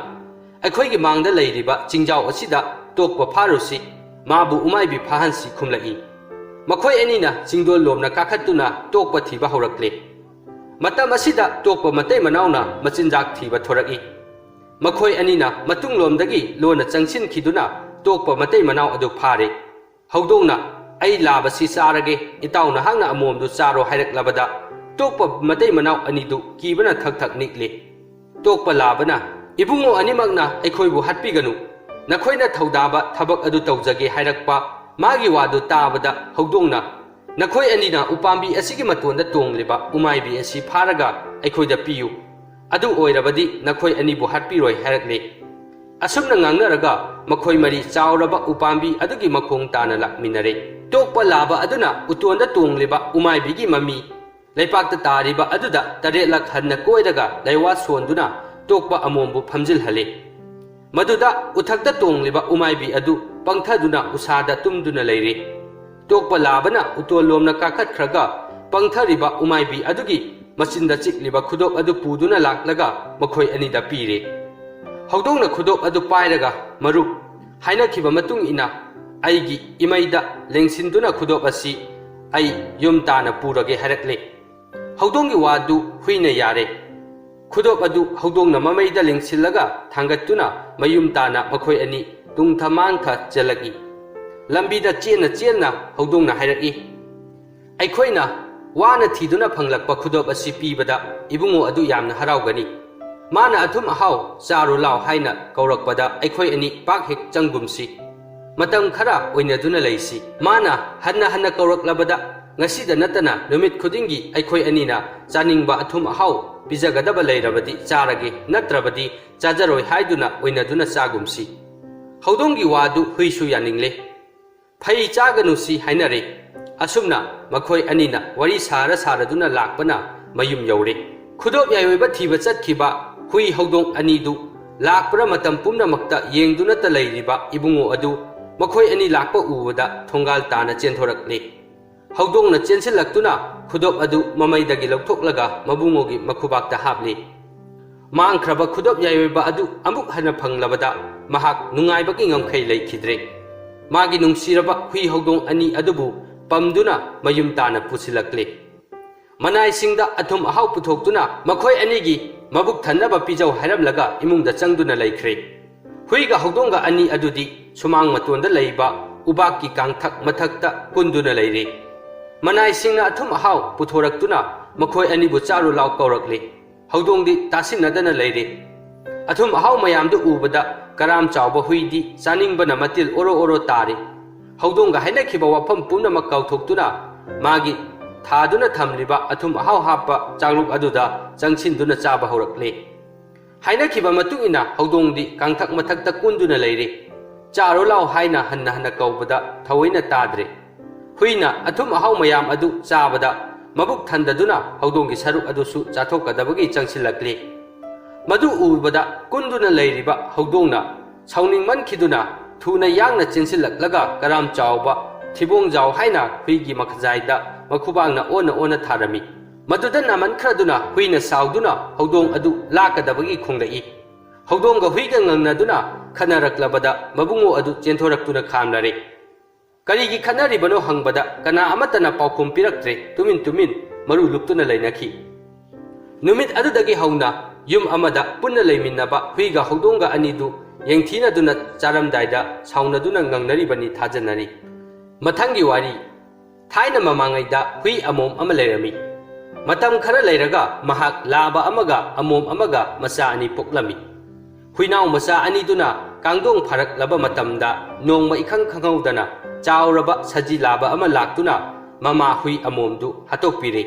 "ꯑꯩꯈꯣꯏꯒꯤ ꯃꯥꯡꯗ ꯂꯩꯔꯤꯕ ꯆꯤꯡꯖꯥꯎ ꯑꯁꯤꯗ ꯇꯣꯛꯄ ꯐꯥꯔꯨꯁꯤ꯫ ꯃꯥꯕꯨ ꯎꯃꯥꯏꯕꯤ ꯐꯥꯍꯟꯁꯤ ꯈꯨꯝꯂꯛꯏ꯫ ꯃꯈꯣꯏ ꯑꯅꯤꯅ ꯆꯤꯡꯗꯣꯜ ꯂꯣꯝꯅ ꯀꯥꯈꯠꯇꯨꯅ ꯇꯣꯛꯄ ꯊꯤꯕ ꯍꯧꯔꯛꯂꯦ꯫ ꯃꯇꯝ ꯑꯁꯤꯗ ꯇꯣꯛꯄ ꯃꯇꯩ ꯃꯅꯥꯎꯅ ꯃꯆꯤꯟꯖꯥꯛ ꯊꯤꯕ ꯊꯣꯔꯛꯏ꯫ ꯃꯈꯣꯏ ꯑꯅꯤꯅ ꯃꯇꯨꯡꯂꯣꯝꯗꯒꯤ ꯂꯣꯟꯅ ꯆꯪꯁꯤꯟꯈꯤꯗꯨꯅ ꯇꯣꯛꯄ ꯃꯇꯩ ꯃꯅꯥꯎ ꯑꯗꯨ ꯐꯥꯔꯦ꯫ ꯍꯧꯗꯣꯡꯅ, "ꯑꯩ ꯂꯥꯕꯁꯤ ꯆꯥꯔꯒꯦ, ꯏꯇꯥꯎ ꯅꯍꯥꯛꯅ ꯑꯃꯣꯝꯗꯨ ꯆꯥꯔꯣ" ꯍꯥꯏꯔꯛꯂꯕꯗ, ꯇꯣꯛꯄ ꯃꯇꯩ ꯃꯅꯥꯎ ꯑꯅꯤꯗꯨ ꯀꯤꯕꯅ ꯊꯛ ꯊꯛ ꯅꯤꯛꯂꯦ꯫ ꯇꯣꯛꯄ ꯂꯥꯕꯅ, "ꯏꯕꯨꯡꯉꯣ ꯑꯅꯤꯃꯛꯅ ꯑꯩꯈꯣꯏꯕꯨ ꯍꯥꯠꯄꯤꯒꯅꯨ, ꯅꯈꯣꯏꯅ ꯊꯧꯗꯥꯕ ꯊꯕꯛ ꯑꯗꯨ ꯇꯧꯖꯒꯦ" ꯍꯥꯏꯔꯛꯄ ꯃꯥꯒꯤ ꯋꯥꯗꯨ ꯇꯥꯕꯗ ꯍꯧꯗꯣꯡꯅ, "ꯅꯈꯣꯏ ꯑꯅꯤꯅ ꯎꯄꯥꯝꯕꯤ ꯑꯁꯤꯒꯤ ꯃꯇꯣꯟꯗ ꯇꯣꯡꯂꯤꯕ ꯎꯃꯥꯏꯕꯤ ꯑꯁꯤ ꯐꯥꯔꯒ ꯑꯩꯈꯣꯏꯗ ꯄꯤꯌꯨ, ꯑꯗꯨ ꯑꯣꯏꯔꯕꯗꯤ ꯅꯈꯣꯏ ꯑꯅꯤꯕꯨ ꯍꯥꯠꯄꯤꯔꯣꯏ" ꯍꯥꯏꯔꯛꯂꯦ꯫ ꯑꯁꯨꯝꯅ ꯉꯥꯡꯅꯔꯒ ꯃꯈꯣꯏ ꯃꯔꯤ ꯆꯥꯎꯔꯕ ꯎꯄꯥꯝꯕꯤ ꯑꯗꯨꯒꯤ ꯃꯈꯣꯡ ꯇꯥꯅ ꯂꯥꯛꯃꯤꯟꯅꯔꯦ꯫ ꯇꯣꯛꯄ ꯂꯥꯕ ꯑꯗꯨꯅ ꯎꯇꯣꯟꯗ ꯇꯣꯡꯂꯤꯕ ꯎꯃꯥꯏꯕꯤꯒꯤ ꯃꯃꯤ ꯂꯩꯄꯥꯛꯇ ꯇꯥꯔꯤꯕ ꯑꯗꯨꯗ ꯇꯔꯦꯠꯂꯛ ꯍꯟꯅ ꯀꯣꯏꯔꯒ ꯂꯩꯋꯥ ꯁꯣꯟꯗꯨꯅ ꯇꯣꯛꯄ ꯑꯃꯣꯝꯕꯨ ꯐꯝꯖꯤꯜꯍꯜꯂꯤ꯫ ꯃꯗꯨꯗ ꯎꯊꯛꯇ ꯇꯣꯡꯂꯤꯕ ꯎꯃꯥꯏꯕꯤ ꯑꯗꯨ ꯄꯪꯊꯗꯨꯅ ꯎꯁꯥꯗ ꯇꯨꯝꯗꯨꯅ ꯂꯩꯔꯤ꯫ ꯇꯣꯛꯄ ꯂꯥꯕꯅ ꯎꯇꯣꯜꯂꯣꯝꯅ ꯀꯥꯈꯠꯈ꯭ꯔꯒ ꯄꯪꯊꯔꯤꯕ ꯎꯃꯥꯏꯕꯤ ꯑꯗꯨꯒꯤ ꯃꯆꯤꯟꯗ ꯆꯤꯛꯂꯤꯕ ꯈꯨꯗꯣꯞ ꯑꯗꯨ ꯄꯨꯗꯨꯅ ꯂꯥꯛꯂꯒ ꯃꯈꯣꯏ ꯑꯅꯤꯗ ꯄꯤꯔꯦ꯫ ꯍꯧꯗꯣꯡꯅ ꯈꯨꯗꯣꯞ ꯑꯗꯨ ꯄꯥꯏꯔꯒ, "ꯃꯔꯨꯞ, ꯍꯥꯏꯅꯈꯤꯕ ꯃꯇꯨꯡ ꯏꯟꯅ ꯑꯩꯒꯤ ꯏꯃꯩꯗ ꯂꯦꯡꯁꯤꯟꯗꯨꯅ ꯈꯨꯗꯣꯞ ꯑꯁꯤ ꯑꯩ ꯌꯨꯝ ꯇꯥꯅ ꯄꯨꯔꯒꯦ" ꯍꯥꯏꯔꯛꯂꯦ꯫ ꯍꯧꯗꯣꯡꯒꯤ ꯋꯥꯗꯨ ꯍꯨꯏꯅ ꯌꯥꯔꯦ꯫ ꯈꯨꯗꯣꯞ ꯑꯗꯨ ꯍꯧꯗꯣꯡꯅ ꯃꯃꯩꯗ ꯂꯦꯡꯁꯤꯜꯂꯒ ꯊꯥꯡꯒꯠꯇꯨꯅ ꯃꯌꯨꯝ ꯇꯥꯅ ꯃꯈꯣꯏ ꯑꯅꯤ ꯇꯨꯡꯊ ꯃꯥꯡꯊ ꯆꯦꯜꯂꯛꯏ꯫ ꯂꯝꯕꯤꯗ ꯆꯦꯟꯅ ꯆꯦꯟꯅ ꯍꯧꯗꯣꯡꯅ ꯍꯥꯏꯔꯛꯏ, "ꯑꯩꯈꯣꯏꯅ ꯋꯥꯅ ꯊꯤꯗꯨꯅ ꯐꯪꯂꯛꯄ ꯈꯨꯗꯣꯞ ꯑꯁꯤ ꯄꯤꯕꯗ ꯏꯕꯨꯡꯉꯣ ꯑꯗꯨ ꯌꯥꯝꯅ ꯍꯔꯥꯎꯒꯅꯤ꯫ ꯃꯥꯅ ꯑꯊꯨꯝ ꯑꯍꯥꯎ ꯆꯥꯔꯨ ꯂꯥꯎ ꯍꯥꯏꯅ ꯀꯧꯔꯛꯄꯗ ꯑꯩꯈꯣꯏ ꯑꯅꯤ ꯄꯥꯛ ꯍꯦꯛ ꯆꯪꯒꯨꯝꯁꯤ꯫ ꯃꯇꯝ ꯈꯔ ꯑꯣꯏꯅꯗꯨꯅ ꯂꯩꯁꯤ꯫ ꯃꯥꯅ ꯍꯟꯅ ꯍꯟꯅ ꯀꯧꯔꯛꯂꯕꯗ ꯉꯁꯤꯗ ꯅꯠꯇꯅ ꯅꯨꯃꯤꯠ ꯈꯨꯗꯤꯡꯒꯤ ꯑꯩꯈꯣꯏ ꯑꯅꯤꯅ ꯆꯥꯅꯤꯡꯕ ꯑꯊꯨꯝ ꯑꯍꯥꯎ ꯄꯤꯖꯒꯗꯕ ꯂꯩꯔꯕꯗꯤ ꯆꯥꯔꯒꯦ, ꯅꯠꯇ꯭ꯔꯕꯗꯤ ꯆꯥꯖꯔꯣꯏ ꯍꯥꯏꯗꯨꯅ ꯑꯣꯏꯅꯗꯨꯅ ꯆꯥꯒꯨꯝꯁꯤ꯫" ꯍꯧꯗꯣꯡꯒꯤ ꯋꯥꯗꯨ ꯍꯨꯏꯁꯨ ꯌꯥꯅꯤꯡꯂꯦ꯫ "ꯐꯩ, ꯆꯥꯒꯅꯨꯁꯤ" ꯍꯥꯏꯅꯔꯦ꯫ ꯑꯁꯨꯝꯅ ꯃꯈꯣꯏ ꯑꯅꯤꯅ ꯋꯥꯔꯤ ꯁꯥꯔ ꯁꯥꯔꯗꯨꯅ ꯂꯥꯛꯄꯅ ꯃꯌꯨꯝ ꯌꯧꯔꯦ꯫ ꯈꯨꯗꯣꯞ ꯌꯥꯏꯑꯣꯏꯕ ꯊꯤꯕ ꯆꯠꯈꯤꯕ ꯍꯨꯏ ꯍꯧꯗꯣꯡ ꯑꯅꯤꯗꯨ ꯂꯥꯛꯄ꯭ꯔꯥ ꯃꯇꯝ ꯄꯨꯝꯅꯃꯛꯇ ꯌꯦꯡꯗꯨꯅꯇ ꯂꯩꯔꯤꯕ ꯏꯕꯨꯡꯉꯣ ꯑꯗꯨ ꯃꯈꯣꯏ ꯑꯅꯤ ꯂꯥꯛꯄ ꯎꯕꯗ ꯊꯣꯡꯒꯥꯜ ꯇꯥꯅ ꯆꯦꯟꯊꯣꯔꯛꯂꯦ꯫ ꯍꯧꯗꯣꯡꯅ ꯆꯦꯟꯁꯤꯜꯂꯛꯇꯨꯅ ꯈꯨꯗꯣꯞ ꯑꯗꯨ ꯃꯃꯩꯗꯒꯤ ꯂꯧꯊꯣꯛꯂꯒ ꯃꯕꯨꯡꯉꯣꯒꯤ ꯃꯈꯨꯕꯥꯛꯇ ꯍꯥꯞꯂꯤ꯫ ꯃꯥꯡꯈ꯭ꯔꯕ ꯈꯨꯗꯣꯞ ꯌꯥꯏꯑꯣꯏꯕ ꯑꯗꯨ ꯑꯃꯨꯛ ꯍꯟꯅ ꯐꯪꯂꯕꯗ ꯃꯍꯥꯛ ꯅꯨꯡꯉꯥꯏꯕꯒꯤ ꯉꯝꯈꯩ ꯂꯩꯈꯤꯗ꯭ꯔꯦ꯫ ꯃꯥꯒꯤ ꯅꯨꯡꯁꯤꯔꯕ ꯍꯨꯏ ꯍꯧꯗꯣꯡ ꯑꯅꯤ ꯑꯗꯨꯕꯨ ꯄꯝꯗꯨꯅ ꯃꯌꯨꯝ ꯇꯥꯅ ꯄꯨꯁꯤꯜꯂꯛꯂꯦ꯫ ꯃꯅꯥꯏꯁꯤꯡꯗ ꯑꯊꯨꯝ ꯑꯍꯥꯎ ꯄꯨꯊꯣꯛꯇꯨꯅ ꯃꯈꯣꯏ ꯑꯅꯤꯒꯤ ꯃꯕꯨꯛ ꯊꯟꯅꯕ ꯄꯤꯖꯧ ꯍꯥꯏꯔꯝꯂꯒ ꯏꯃꯨꯡꯗ ꯆꯪꯗꯨꯅ ꯂꯩꯈ꯭ꯔꯦ꯫ ꯍꯨꯏꯒ ꯍꯧꯗꯣꯡꯒ ꯑꯅꯤ ꯑꯗꯨꯗꯤ ꯁꯨꯃꯥꯡ ꯃꯇꯣꯟꯗ ꯂꯩꯕ ꯎꯕꯥꯛꯀꯤ ꯀꯥꯡꯊꯛ ꯃꯊꯛꯇ ꯀꯨꯟꯗꯨꯅ ꯂꯩꯔꯦ꯫ ꯃꯅꯥꯏꯁꯤꯡꯅ ꯑꯊꯨꯝ ꯑꯍꯥꯎ ꯄꯨꯊꯣꯔꯛꯇꯨꯅ ꯃꯈꯣꯏ ꯑꯅꯤꯕꯨ ꯆꯥꯔꯨ ꯂꯥꯎ ꯀꯧꯔꯛꯂꯦ꯫ ꯍꯧꯗꯣꯡꯗꯤ ꯇꯥꯁꯤꯟꯅꯗꯅ ꯂꯩꯔꯦ꯫ ꯑꯊꯨꯝ ꯑꯍꯥꯎ ꯃꯌꯥꯝꯗꯨ ꯎꯕꯗ ꯀꯔꯥꯝ ꯆꯥꯎꯕ ꯍꯨꯏꯗꯤ ꯆꯥꯅꯤꯡꯕꯅ ꯃꯇꯤꯜ ꯑꯣꯔꯣ ꯑꯣꯔꯣ ꯇꯥꯔꯦ꯫ ꯍꯧꯗꯣꯡꯒ ꯍꯥꯏꯅꯈꯤꯕ ꯋꯥꯐꯝ ꯄꯨꯝꯅꯃꯛ ꯀꯥꯎꯊꯣꯛꯇꯨꯅ ꯃꯥꯒꯤ ꯊꯥꯗꯨꯅ ꯊꯝꯂꯤꯕ ꯑꯊꯨꯝ ꯑꯍꯥꯎ ꯍꯥꯞꯄ ꯆꯥꯛꯂꯨꯛ ꯑꯗꯨꯗ ꯆꯪꯁꯤꯟꯗꯨꯅ ꯆꯥꯕ ꯍꯧꯔꯛꯂꯦ꯫ ꯍꯥꯏꯅꯈꯤꯕ ꯃꯇꯨꯡ ꯏꯟꯅ ꯍꯧꯗꯣꯡꯗꯤ ꯀꯥꯡꯊꯛ ꯃꯊꯛꯇ ꯀꯨꯟꯗꯨꯅ ꯂꯩꯔꯦ꯫ "ꯆꯥꯔꯣ ꯂꯥꯎ" ꯍꯥꯏꯅ ꯍꯟꯅ ꯍꯟꯅ ꯀꯧꯕꯗ ꯊꯑꯣꯏꯅ ꯇꯥꯗ꯭ꯔꯦ꯫ ꯍꯨꯏꯅ ꯑꯊꯨꯝ ꯑꯍꯥꯎ ꯃꯌꯥꯝ ꯑꯗꯨ ꯆꯥꯕꯗ ꯃꯕꯨꯛ ꯊꯟꯗꯗꯨꯅ ꯍꯧꯗꯣꯡꯒꯤ ꯁꯔꯨꯛ ꯑꯗꯨꯁꯨ ꯆꯥꯊꯣꯛꯀꯗꯕꯒꯤ ꯆꯪꯁꯤꯜꯂꯛꯂꯦ꯫ ꯃꯗꯨ ꯎꯕꯗ ꯀꯨꯟꯗꯨꯅ ꯂꯩꯔꯤꯕ ꯍꯧꯗꯣꯡꯅ ꯁꯥꯎꯅꯤꯡꯃꯟꯈꯤꯗꯨꯅ ꯊꯨꯅ ꯌꯥꯡꯅ ꯆꯦꯟꯁꯤꯜꯂꯛꯂꯒ ꯀꯔꯥꯝ ꯆꯥꯎꯕ ꯊꯤꯕꯣꯡꯖꯥꯎ ꯍꯥꯏꯅ ꯍꯨꯏꯒꯤ ꯃꯈꯖꯥꯏꯗ ꯃꯈꯨꯕꯥꯡꯅ ꯑꯣꯟꯅ ꯑꯣꯟꯅ ꯊꯥꯔꯝꯃꯤ꯫ ꯃꯗꯨꯗ ꯅꯥꯃꯟꯈ꯭ꯔꯗꯨꯅ ꯍꯨꯏꯅ ꯁꯥꯎꯗꯨꯅ ꯍꯧꯗꯣꯡ ꯑꯗꯨ ꯂꯥꯛꯀꯗꯕꯒꯤ ꯈꯣꯡꯂꯛꯏ꯫ ꯍꯧꯗꯣꯡꯒ ꯍꯨꯏꯒ ꯉꯪꯅꯗꯨꯅ ꯈꯠꯅꯔꯛꯂꯕꯗ ꯃꯕꯨꯡꯉꯣ ꯑꯗꯨ ꯆꯦꯟꯊꯣꯔꯛꯇꯨꯅ ꯈꯥꯝꯂꯔꯦ꯫ ꯀꯔꯤꯒꯤ ꯈꯠꯅꯔꯤꯕꯅꯣ ꯍꯪꯕꯗ ꯀꯅꯥ ꯑꯃꯠꯇꯅ ꯄꯥꯎꯈꯨꯝ ꯄꯤꯔꯛꯇ꯭ꯔꯦ꯫ ꯇꯨꯃꯤꯟ ꯇꯨꯃꯤꯟ ꯃꯔꯨ ꯂꯨꯞꯇꯨꯅ ꯂꯩꯅꯈꯤ꯫ ꯅꯨꯃꯤꯠ ꯑꯗꯨꯗꯒꯤ ꯍꯧꯅ ꯌꯨꯝ ꯑꯃꯗ ꯄꯨꯟꯅ ꯂꯩꯃꯤꯟꯅꯕ ꯍꯨꯏꯒ ꯍꯧꯗꯣꯡꯒ ꯑꯅꯤꯗꯨ ꯌꯦꯡꯊꯤꯅꯗꯨꯅ ꯆꯥꯔꯝꯗꯥꯏꯗ ꯁꯥꯎꯅꯗꯨꯅ ꯉꯪꯅꯔꯤꯕꯅꯤ ꯊꯥꯖꯅꯔꯤ꯫ ꯃꯊꯪꯒꯤ ꯋꯥꯔꯤ꯫ ꯊꯥꯏꯅ ꯃꯃꯥꯡꯉꯩꯗ ꯍꯨꯏ ꯑꯃꯣꯝ ꯑꯃ ꯂꯩꯔꯝꯃꯤ꯫ ꯃꯇꯝ ꯈꯔ ꯂꯩꯔꯒ ꯃꯍꯥꯛ ꯂꯥꯕ ꯑꯃꯒ ꯑꯃꯣꯝ ꯑꯃꯒ ꯃꯆꯥ ꯑꯅꯤ ꯄꯣꯛꯂꯝꯃꯤ꯫ ꯍꯨꯏꯅꯥꯎ ꯃꯆꯥ ꯑꯅꯤꯗꯨꯅ ꯀꯥꯡꯗꯣꯡ ꯐꯥꯔꯛꯂꯕ ꯃꯇꯝꯗ ꯅꯣꯡꯃ ꯏꯈꯪ ꯈꯪꯍꯧꯗꯅ ꯆꯥꯎꯔꯕ ꯁꯖꯤ ꯂꯥꯕ ꯑꯃ ꯂꯥꯛꯇꯨꯅ ꯃꯃꯥ ꯍꯨꯏ ꯑꯃꯣꯝꯗꯨ ꯍꯥꯠꯇꯣꯛꯄꯤꯔꯦ꯫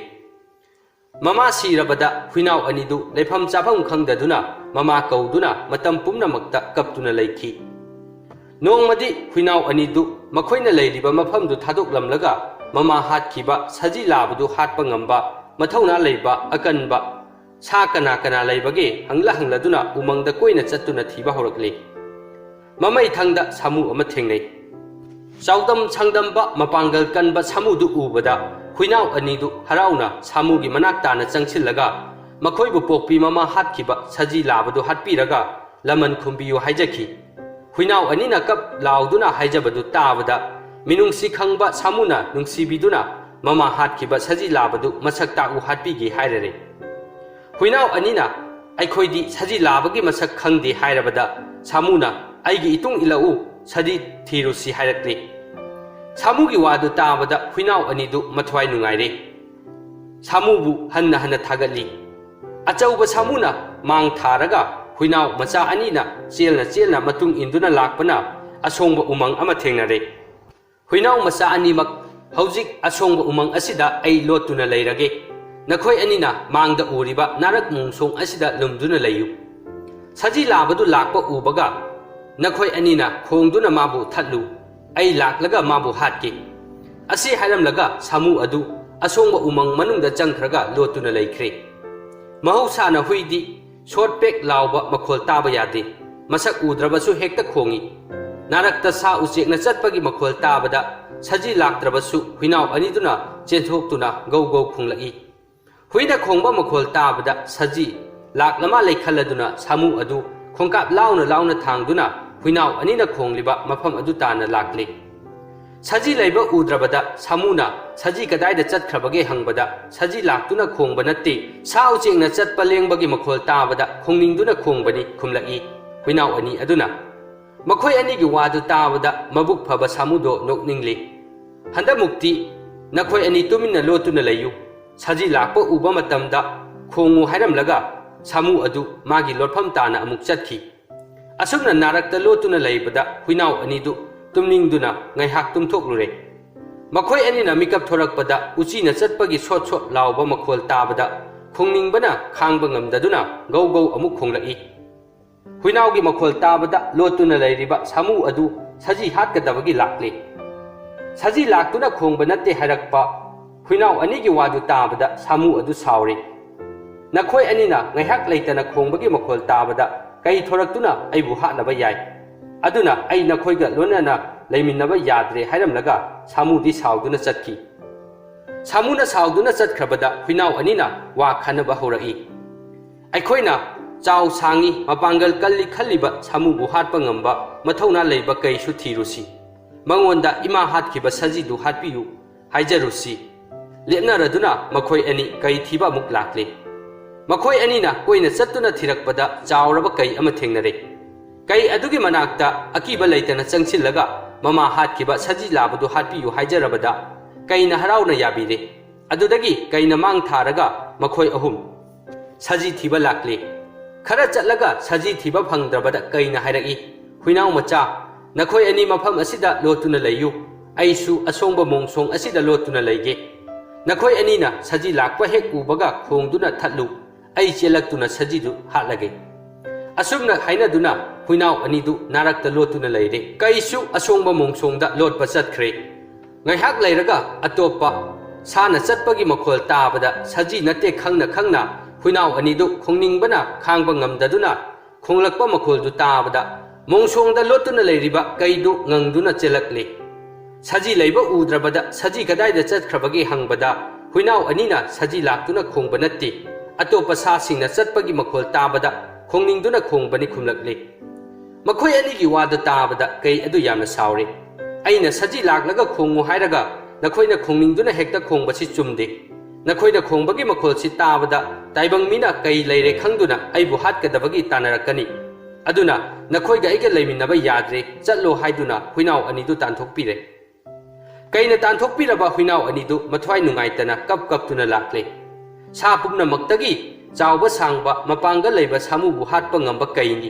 ꯃꯃꯥ ꯁꯤꯔꯕꯗ ꯍꯨꯏꯅꯥꯎ ꯑꯅꯤꯗꯨ ꯂꯩꯐꯝ ꯆꯥꯐꯝ ꯈꯪꯗꯗꯨꯅ ꯃꯃꯥ ꯀꯧꯗꯨꯅ ꯃꯇꯝ ꯄꯨꯝꯅꯃꯛꯇ ꯀꯞꯇꯨꯅ ꯂꯩꯈꯤ꯫ ꯅꯣꯡꯃꯗꯤ ꯍꯨꯏꯅꯥꯎ ꯑꯅꯤꯗꯨ ꯃꯈꯣꯏꯅ ꯂꯩꯔꯤꯕ ꯃꯐꯝꯗꯨ ꯊꯥꯗꯣꯛꯂꯝꯂꯒ ꯃꯃꯥ ꯍꯥꯠꯈꯤꯕ ꯁꯖꯤ ꯂꯥꯕꯗꯨ ꯍꯥꯠꯄ ꯉꯝꯕ ꯃꯊꯧꯅꯥ ꯂꯩꯕ ꯑꯀꯟꯕ ꯁꯥ ꯀꯅꯥ ꯀꯅꯥ ꯂꯩꯕꯒꯦ ꯍꯪꯂ ꯍꯪꯂꯗꯨꯅ ꯎꯃꯪꯗ ꯀꯣꯏꯅ ꯆꯠꯇꯨꯅ ꯊꯤꯕ ꯍꯧꯔꯛꯂꯦ꯫ ꯃꯃꯩ ꯊꯪꯗ ꯁꯥꯃꯨ ꯑꯃ ꯊꯦꯡꯅꯩ꯫ ꯆꯥꯎꯗꯝ ꯁꯥꯡꯗꯝꯕ ꯃꯄꯥꯡꯒꯜ ꯀꯟꯕ ꯁꯥꯃꯨꯗꯨ ꯎꯕꯗ ꯍꯨꯏꯅꯥꯎ ꯑꯅꯤꯗꯨ ꯍꯔꯥꯎꯅ ꯁꯥꯃꯨꯒꯤ ꯃꯅꯥꯛ ꯇꯥꯅ ꯆꯪꯁꯤꯜꯂꯒ ꯃꯈꯣꯏꯕꯨ ꯄꯣꯛꯄꯤ ꯃꯃꯥ ꯍꯥꯠꯈꯤꯕ ꯁꯖꯤ ꯂꯥꯕꯗꯨ ꯍꯥꯠꯄꯤꯔꯒ ꯂꯃꯟ ꯈꯨꯝꯕꯤꯌꯨ ꯍꯥꯏꯖꯈꯤ꯫ ꯍꯨꯏꯅꯥꯎ ꯑꯅꯤꯅ ꯀꯞ ꯂꯥꯎꯗꯨꯅ ꯍꯥꯏꯖꯕꯗꯨ ꯇꯥꯕꯗ, ꯃꯤꯅꯨꯡꯁꯤ ꯈꯪꯕ ꯁꯥꯃꯨꯅ ꯅꯨꯡꯁꯤꯕꯤꯗꯨꯅ ꯃꯃꯥ ꯍꯥꯠꯈꯤꯕ ꯁꯖꯤ ꯂꯥꯕꯗꯨ ꯃꯁꯛ ꯇꯥꯛꯎ ꯍꯥꯠꯄꯤꯒꯦ ꯍꯥꯏꯔꯔꯦ꯫ ꯍꯨꯏꯅꯥꯎ ꯑꯅꯤꯅ "ꯑꯩꯈꯣꯏꯗꯤ ꯁꯖꯤ ꯂꯥꯕꯒꯤ ꯃꯁꯛ ꯈꯪꯗꯦ" ꯍꯥꯏꯔꯕꯗ, ꯁꯥꯃꯨꯅ "ꯑꯩꯒꯤ ꯏꯇꯨꯡ ꯏꯜꯂꯛꯎ, ꯁꯖꯤ ꯊꯤꯔꯨꯁꯤ" ꯍꯥꯏꯔꯛꯂꯤ꯫ ꯁꯥꯃꯨꯒꯤ ꯋꯥꯗꯨ ꯇꯥꯕꯗ ꯍꯨꯏꯅꯥꯎ ꯑꯅꯤꯗꯨ ꯃꯊ꯭ꯋꯥꯏ ꯅꯨꯡꯉꯥꯏꯔꯦ꯫ ꯁꯥꯃꯨꯕꯨ ꯍꯟꯅ ꯍꯟꯅ ꯊꯥꯒꯠꯂꯤ꯫ ꯑꯆꯧꯕ ꯁꯥꯃꯨꯅ ꯃꯥꯡ ꯊꯥꯔꯒ ꯍꯨꯏꯅꯥꯎ ꯃꯆꯥ ꯑꯅꯤꯅ ꯆꯦꯜꯅ ꯆꯦꯜꯅ ꯃꯇꯨꯡ ꯏꯟꯗꯨꯅ ꯂꯥꯛꯄꯅ ꯑꯁꯣꯡꯕ ꯎꯃꯪ ꯑꯃ ꯊꯦꯡꯅꯔꯦ꯫ "ꯍꯨꯏꯅꯥꯎ ꯃꯆꯥ ꯑꯅꯤꯃꯛ, ꯍꯧꯖꯤꯛ ꯑꯁꯣꯡꯕ ꯎꯃꯪ ꯑꯁꯤꯗ ꯑꯩ ꯂꯣꯠꯇꯨꯅ ꯂꯩꯔꯒꯦ꯫ ꯅꯈꯣꯏ ꯑꯅꯤꯅ ꯃꯥꯡꯗ ꯎꯔꯤꯕ ꯅꯥꯔꯛ ꯃꯣꯡꯁꯣꯡ ꯑꯁꯤꯗ ꯂꯨꯝꯗꯨꯅ ꯂꯩꯌꯨ꯫ ꯁꯖꯤ ꯂꯥꯕꯗꯨ ꯂꯥꯛꯄ ꯎꯕꯒ ꯅꯈꯣꯏ ꯑꯅꯤꯅ ꯈꯣꯡꯗꯨꯅ ꯃꯥꯕꯨ ꯊꯠꯂꯨ꯫ ꯑꯩ ꯂꯥꯛꯂꯒ ꯃꯥꯕꯨ ꯍꯥꯠꯀꯦ꯫" ꯑꯁꯤ ꯍꯥꯏꯔꯝꯂꯒ ꯁꯥꯃꯨ ꯑꯗꯨ ꯑꯁꯣꯡꯕ ꯎꯃꯪ ꯃꯅꯨꯡꯗ ꯆꯪꯈ꯭ꯔꯒ ꯂꯣꯠꯇꯨꯅ ꯂꯩꯈ꯭ꯔꯦ꯫ ꯃꯍꯧꯁꯥꯅ ꯍꯨꯏꯗꯤ ꯁꯣꯠ ꯄꯦꯛ ꯂꯥꯎꯕ ꯃꯈꯣꯜ ꯇꯥꯕ ꯌꯥꯗꯦ꯫ ꯃꯁꯛ ꯎꯗ꯭ꯔꯕꯁꯨ ꯍꯦꯛꯇ ꯈꯣꯡꯏ꯫ ꯅꯥꯔꯛꯇ ꯁꯥ ꯎꯆꯦꯛꯅ ꯆꯠꯄꯒꯤ ꯃꯈꯣꯜ ꯇꯥꯕꯗ ꯁꯖꯤ ꯂꯥꯛꯇ꯭ꯔꯕꯁꯨ ꯍꯨꯏꯅꯥꯎ ꯑꯅꯤꯗꯨꯅ ꯆꯦꯟꯊꯣꯛꯇꯨꯅ ꯒꯧ ꯒꯧ ꯈꯣꯡꯂꯛꯏ꯫ ꯍꯨꯏꯅ ꯈꯣꯡꯕ ꯃꯈꯣꯜ ꯇꯥꯕꯗ ꯁꯖꯤ ꯂꯥꯛꯂ ꯃꯥꯜꯂꯦ ꯈꯜꯂꯗꯨꯅ ꯁꯥꯃꯨ ꯑꯗꯨ ꯈꯣꯡꯀꯥꯞ ꯂꯥꯎꯅ ꯂꯥꯎꯅ ꯊꯥꯡꯗꯨꯅ ꯍꯨꯏꯅꯥꯎ ꯑꯅꯤꯅ ꯈꯣꯡꯂꯤꯕ ꯃꯐꯝ ꯑꯗꯨ ꯇꯥꯅ ꯂꯥꯛꯂꯤ꯫ ꯁꯖꯤ ꯂꯩꯕ ꯎꯗ꯭ꯔꯕꯗ ꯁꯥꯃꯨꯅ "ꯁꯖꯤ ꯀꯗꯥꯏꯗ ꯆꯠꯈ꯭ꯔꯕꯒꯦ?" ꯍꯪꯕꯗ, "ꯁꯖꯤ ꯂꯥꯛꯇꯨꯅ ꯈꯣꯡꯕ ꯅꯠꯇꯦ, ꯁꯥ ꯎꯆꯦꯛꯅ ꯆꯠꯄ ꯂꯦꯡꯕꯒꯤ ꯃꯈꯣꯜ ꯇꯥꯕꯗ ꯈꯣꯡꯅꯤꯡꯗꯨꯅ ꯈꯣꯡꯕꯅꯤ" ꯈꯨꯝꯂꯛꯏ ꯍꯨꯏꯅꯥꯎ ꯑꯅꯤ ꯑꯗꯨꯅ꯫ ꯃꯈꯣꯏ ꯑꯅꯤꯒꯤ ꯋꯥꯗꯨ ꯇꯥꯕꯗ ꯃꯕꯨꯛ ꯐꯕ ꯁꯥꯃꯨꯗꯣ ꯅꯣꯛꯅꯤꯡꯂꯤ꯫ "ꯍꯟꯗꯛꯃꯨꯛꯇꯤ ꯅꯈꯣꯏ ꯑꯅꯤ ꯇꯨꯃꯤꯟꯅ ꯂꯣꯠꯇꯨꯅ ꯂꯩꯌꯨ꯫ ꯁꯖꯤ ꯂꯥꯛꯄ ꯎꯕ ꯃꯇꯝꯗ ꯈꯣꯡꯉꯨ" ꯍꯥꯏꯔꯝꯂꯒ ꯁꯥꯃꯨ ꯑꯗꯨ ꯃꯥꯒꯤ ꯂꯣꯠꯐꯝ ꯇꯥꯅ ꯑꯃꯨꯛ ꯆꯠꯈꯤ꯫ ꯑꯁꯨꯝꯅ ꯅꯥꯔꯛꯇ ꯂꯣꯠꯇꯨꯅ ꯂꯩꯕꯗ ꯍꯨꯏꯅꯥꯎ ꯑꯅꯤꯗꯨ ꯇꯨꯝꯅꯤꯡꯗꯨꯅ ꯉꯥꯏꯍꯥꯛ ꯇꯨꯝꯊꯣꯛꯂꯨꯔꯦ꯫ ꯃꯈꯣꯏ ꯑꯅꯤꯅ ꯃꯤꯀꯞ ꯊꯣꯔꯛꯄꯗ ꯎꯆꯤꯅ ꯆꯠꯄꯒꯤ ꯁꯣꯠ ꯁꯣꯠ ꯂꯥꯎꯕ ꯃꯈꯣꯜ ꯇꯥꯕꯗ ꯈꯣꯡꯅꯤꯡꯕꯅ ꯈꯥꯡꯕ ꯉꯝꯗꯗꯨꯅ ꯒꯧ ꯒꯧ ꯑꯃꯨꯛ ꯈꯣꯡꯂꯛꯏ꯫ ꯍꯨꯏꯅꯥꯎꯒꯤ ꯃꯈꯣꯜ ꯇꯥꯕꯗ ꯂꯣꯠꯇꯨꯅ ꯂꯩꯔꯤꯕ ꯁꯥꯃꯨ ꯑꯗꯨ ꯁꯖꯤ ꯍꯥꯠꯀꯗꯕꯒꯤ ꯂꯥꯛꯂꯤ꯫ ꯁꯖꯤ ꯂꯥꯛꯇꯨꯅ ꯈꯣꯡꯕ ꯅꯠꯇꯦ ꯍꯥꯏꯔꯛꯄ ꯍꯨꯏꯅꯥꯎ ꯑꯅꯤꯒꯤ ꯋꯥꯗꯨ ꯇꯥꯕꯗ ꯁꯥꯃꯨ ꯑꯗꯨ ꯁꯥꯎꯔꯤ꯫ "ꯅꯈꯣꯏ ꯑꯅꯤꯅ ꯉꯥꯏꯍꯥꯛ ꯂꯩꯇꯅ ꯈꯣꯡꯕꯒꯤ ꯃꯈꯣꯜ ꯇꯥꯕꯗ ꯀꯩ ꯊꯣꯔꯛꯇꯨꯅ ꯑꯩꯕꯨ ꯍꯥꯠꯅꯕ ꯌꯥꯏ? ꯑꯗꯨꯅ ꯑꯩ ꯅꯈꯣꯏꯒ ꯂꯣꯏꯅꯅ ꯂꯩꯃꯤꯟꯅꯕ ꯌꯥꯗ꯭ꯔꯦ" ꯍꯥꯏꯔꯝꯂꯒ ꯁꯥꯃꯨꯗꯤ ꯁꯥꯎꯗꯨꯅ ꯆꯠꯈꯤ꯫ ꯁꯥꯃꯨꯅ ꯁꯥꯎꯗꯨꯅ ꯆꯠꯈ꯭ꯔꯕꯗ ꯍꯨꯏꯅꯥꯎ ꯑꯅꯤꯅ ꯋꯥ ꯈꯟꯅꯕ ꯍꯧꯔꯛꯏ꯫ "ꯑꯩꯈꯣꯏꯅ ꯆꯥꯎ ꯁꯥꯡꯏ, ꯃꯄꯥꯡꯒꯜ ꯀꯜꯂꯤ ꯈꯜꯂꯤꯕ ꯁꯥꯃꯨꯕꯨ ꯍꯥꯠꯄ ꯉꯝꯕ ꯃꯊꯧꯅꯥ ꯂꯩꯕ ꯀꯩꯁꯨ ꯊꯤꯔꯨꯁꯤ꯫ ꯃꯉꯣꯟꯗ ꯏꯃꯥ ꯍꯥꯠꯈꯤꯕ ꯁꯖꯤꯗꯨ ꯍꯥꯠꯄꯤꯌꯨ ꯍꯥꯏꯖꯔꯨꯁꯤ꯫ ꯂꯦꯞꯅꯔꯗꯨꯅ ꯃꯈꯣꯏ ꯑꯅꯤ ꯀꯩ ꯊꯤꯕ ꯑꯃꯨꯛ ꯂꯥꯛꯂꯦ꯫ ꯃꯈꯣꯏ ꯑꯅꯤꯅ ꯀꯣꯏꯅ ꯆꯠꯇꯨꯅ ꯊꯤꯔꯛꯄꯗ ꯆꯥꯎꯔꯕ ꯀꯩ ꯑꯃ ꯊꯦꯡꯅꯔꯦ꯫ ꯀꯩ ꯑꯗꯨꯒꯤ ꯃꯅꯥꯛꯇ ꯑꯀꯤꯕ ꯂꯩꯇꯅ ꯆꯪꯁꯤꯜꯂꯒ ꯃꯃꯥ ꯍꯥꯠꯈꯤꯕ ꯁꯖꯤ ꯂꯥꯕꯗꯨ ꯍꯥꯠꯄꯤꯌꯨ ꯍꯥꯏꯖꯔꯕꯗ ꯀꯩꯅ ꯍꯔꯥꯎꯅ ꯌꯥꯕꯤꯔꯦ꯫ ꯑꯗꯨꯗꯒꯤ ꯀꯩꯅ ꯃꯥꯡ ꯊꯥꯔꯒ ꯃꯈꯣꯏ ꯑꯍꯨꯝ ꯁꯖꯤ ꯊꯤꯕ ꯂꯥꯛꯂꯤ꯫ ꯈꯔ ꯆꯠꯂꯒ ꯁꯖꯤ ꯊꯤꯕ ꯐꯪꯗ꯭ꯔꯕꯗ ꯀꯩꯅ ꯍꯥꯏꯔꯛꯏ, "ꯍꯨꯏꯅꯥꯎ ꯃꯆꯥ, ꯅꯈꯣꯏ ꯑꯅꯤ ꯃꯐꯝ ꯑꯁꯤꯗ ꯂꯣꯠꯇꯨꯅ ꯂꯩꯌꯨ꯫ ꯑꯩꯁꯨ ꯑꯁꯣꯡꯕ ꯃꯣꯡꯁꯣꯡ ꯑꯁꯤꯗ ꯂꯣꯠꯇꯨꯅ ꯂꯩꯒꯦ꯫ ꯅꯈꯣꯏ ꯑꯅꯤꯅ ꯁꯖꯤ ꯂꯥꯛꯄ ꯍꯦꯛ ꯎꯕꯒ ꯈꯣꯡꯗꯨꯅ ꯊꯠꯂꯨ꯫ ꯑꯩ ꯆꯦꯜꯂꯛꯇꯨꯅ ꯁꯖꯤꯗꯨ ꯍꯥꯠꯂꯒꯦ꯫" ꯑꯁꯨꯝꯅ ꯍꯥꯏꯅꯗꯨꯅ ꯍꯨꯏꯅꯥꯎ ꯑꯅꯤꯗꯨ ꯅꯥꯔꯛꯇ ꯂꯣꯠꯇꯨꯅ ꯂꯩꯔꯦ꯫ ꯀꯩꯁꯨ ꯑꯁꯣꯡꯕ ꯃꯣꯡꯁꯣꯡꯗ ꯂꯣꯠꯄ ꯆꯠꯈ꯭ꯔꯦ꯫ ꯉꯥꯏꯍꯥꯛ ꯂꯩꯔꯒ ꯑꯇꯣꯞꯄ ꯁꯥꯅ ꯆꯠꯄꯒꯤ ꯃꯈꯣꯜ ꯇꯥꯕꯗ ꯁꯖꯤ ꯅꯠꯇꯦ ꯈꯪꯅ ꯈꯪꯅ ꯍꯨꯏꯅꯥꯎ ꯑꯅꯤꯗꯨ ꯈꯣꯡꯅꯤꯡꯕꯅ ꯈꯥꯡꯕ ꯉꯝꯗꯗꯨꯅ ꯈꯣꯡꯂꯛꯄ ꯃꯈꯣꯜꯗꯨ ꯇꯥꯕꯗ ꯃꯣꯡꯁꯣꯡꯗ ꯂꯣꯠꯇꯨꯅ ꯂꯩꯔꯤꯕ ꯀꯩꯗꯨ ꯉꯪꯗꯨꯅ ꯆꯦꯜꯂꯛꯂꯤ꯫ ꯁꯖꯤ ꯂꯩꯕ ꯎꯗ꯭ꯔꯕꯗ ꯁꯖꯤ ꯀꯗꯥꯏꯗ ꯆꯠꯈ꯭ꯔꯕꯒꯦ ꯍꯪꯕꯗ ꯍꯨꯏꯅꯥꯎ ꯑꯅꯤꯅ ꯁꯖꯤ ꯂꯥꯛꯇꯨꯅ ꯈꯣꯡꯕ ꯅꯠꯇꯦ, ꯑꯇꯣꯞꯄ ꯁꯥꯁꯤꯡꯅ ꯆꯠꯄꯒꯤ ꯃꯈꯣꯜ ꯇꯥꯕꯗ ꯈꯣꯡꯅꯤꯡꯗꯨꯅ ꯈꯣꯡꯕꯅꯤ ꯈꯨꯝꯂꯛꯂꯤ꯫ ꯃꯈꯣꯏ ꯑꯅꯤꯒꯤ ꯋꯥꯗꯨ ꯇꯥꯕꯗ ꯀꯩ ꯑꯗꯨ ꯌꯥꯝꯅ ꯁꯥꯎꯔꯦ꯫ "ꯑꯩꯅ ꯁꯖꯤ ꯂꯥꯛꯂꯒ ꯈꯣꯡꯉꯨ ꯍꯥꯏꯔꯒ ꯅꯈꯣꯏꯅ ꯈꯣꯡꯅꯤꯡꯗꯨꯅ ꯍꯦꯛꯇ ꯈꯣꯡꯕꯁꯤ ꯆꯨꯝꯗꯦ꯫ ꯅꯈꯣꯏꯅ ꯈꯣꯡꯕꯒꯤ ꯃꯈꯣꯜꯁꯤ ꯇꯥꯕꯗ ꯇꯥꯏꯕꯪ ꯃꯤꯅ ꯀꯩ ꯂꯩꯔꯦ ꯈꯪꯗꯨꯅ ꯑꯩꯕꯨ ꯍꯥꯠꯀꯗꯕꯒꯤ ꯇꯥꯟꯅꯔꯛꯀꯅꯤ꯫ ꯑꯗꯨꯅ ꯅꯈꯣꯏꯒ ꯑꯩꯒ ꯂꯩꯃꯤꯟꯅꯕ ꯌꯥꯗ꯭ꯔꯦ, ꯆꯠꯂꯣ" ꯍꯥꯏꯗꯨꯅ ꯍꯨꯏꯅꯥꯎ ꯑꯅꯤꯗꯨ ꯇꯥꯟꯊꯣꯛꯄꯤꯔꯦ꯫ ꯀꯩꯅ ꯇꯥꯟꯊꯣꯛꯄꯤꯔꯕ ꯍꯨꯏꯅꯥꯎ ꯑꯅꯤꯗꯨ ꯃꯊ꯭ꯋꯥꯏ ꯅꯨꯡꯉꯥꯏꯇꯅ ꯀꯞ ꯀꯞꯇꯨꯅ ꯂꯥꯛꯂꯦ꯫ ꯁꯥ ꯄꯨꯝꯅꯃꯛꯇꯒꯤ ꯆꯥꯎꯕ ꯁꯥꯡꯕ ꯃꯄꯥꯡꯒꯜ ꯂꯩꯕ ꯁꯥꯃꯨꯕꯨ ꯍꯥꯠꯄ ꯉꯝꯕ ꯀꯩꯅꯤ꯫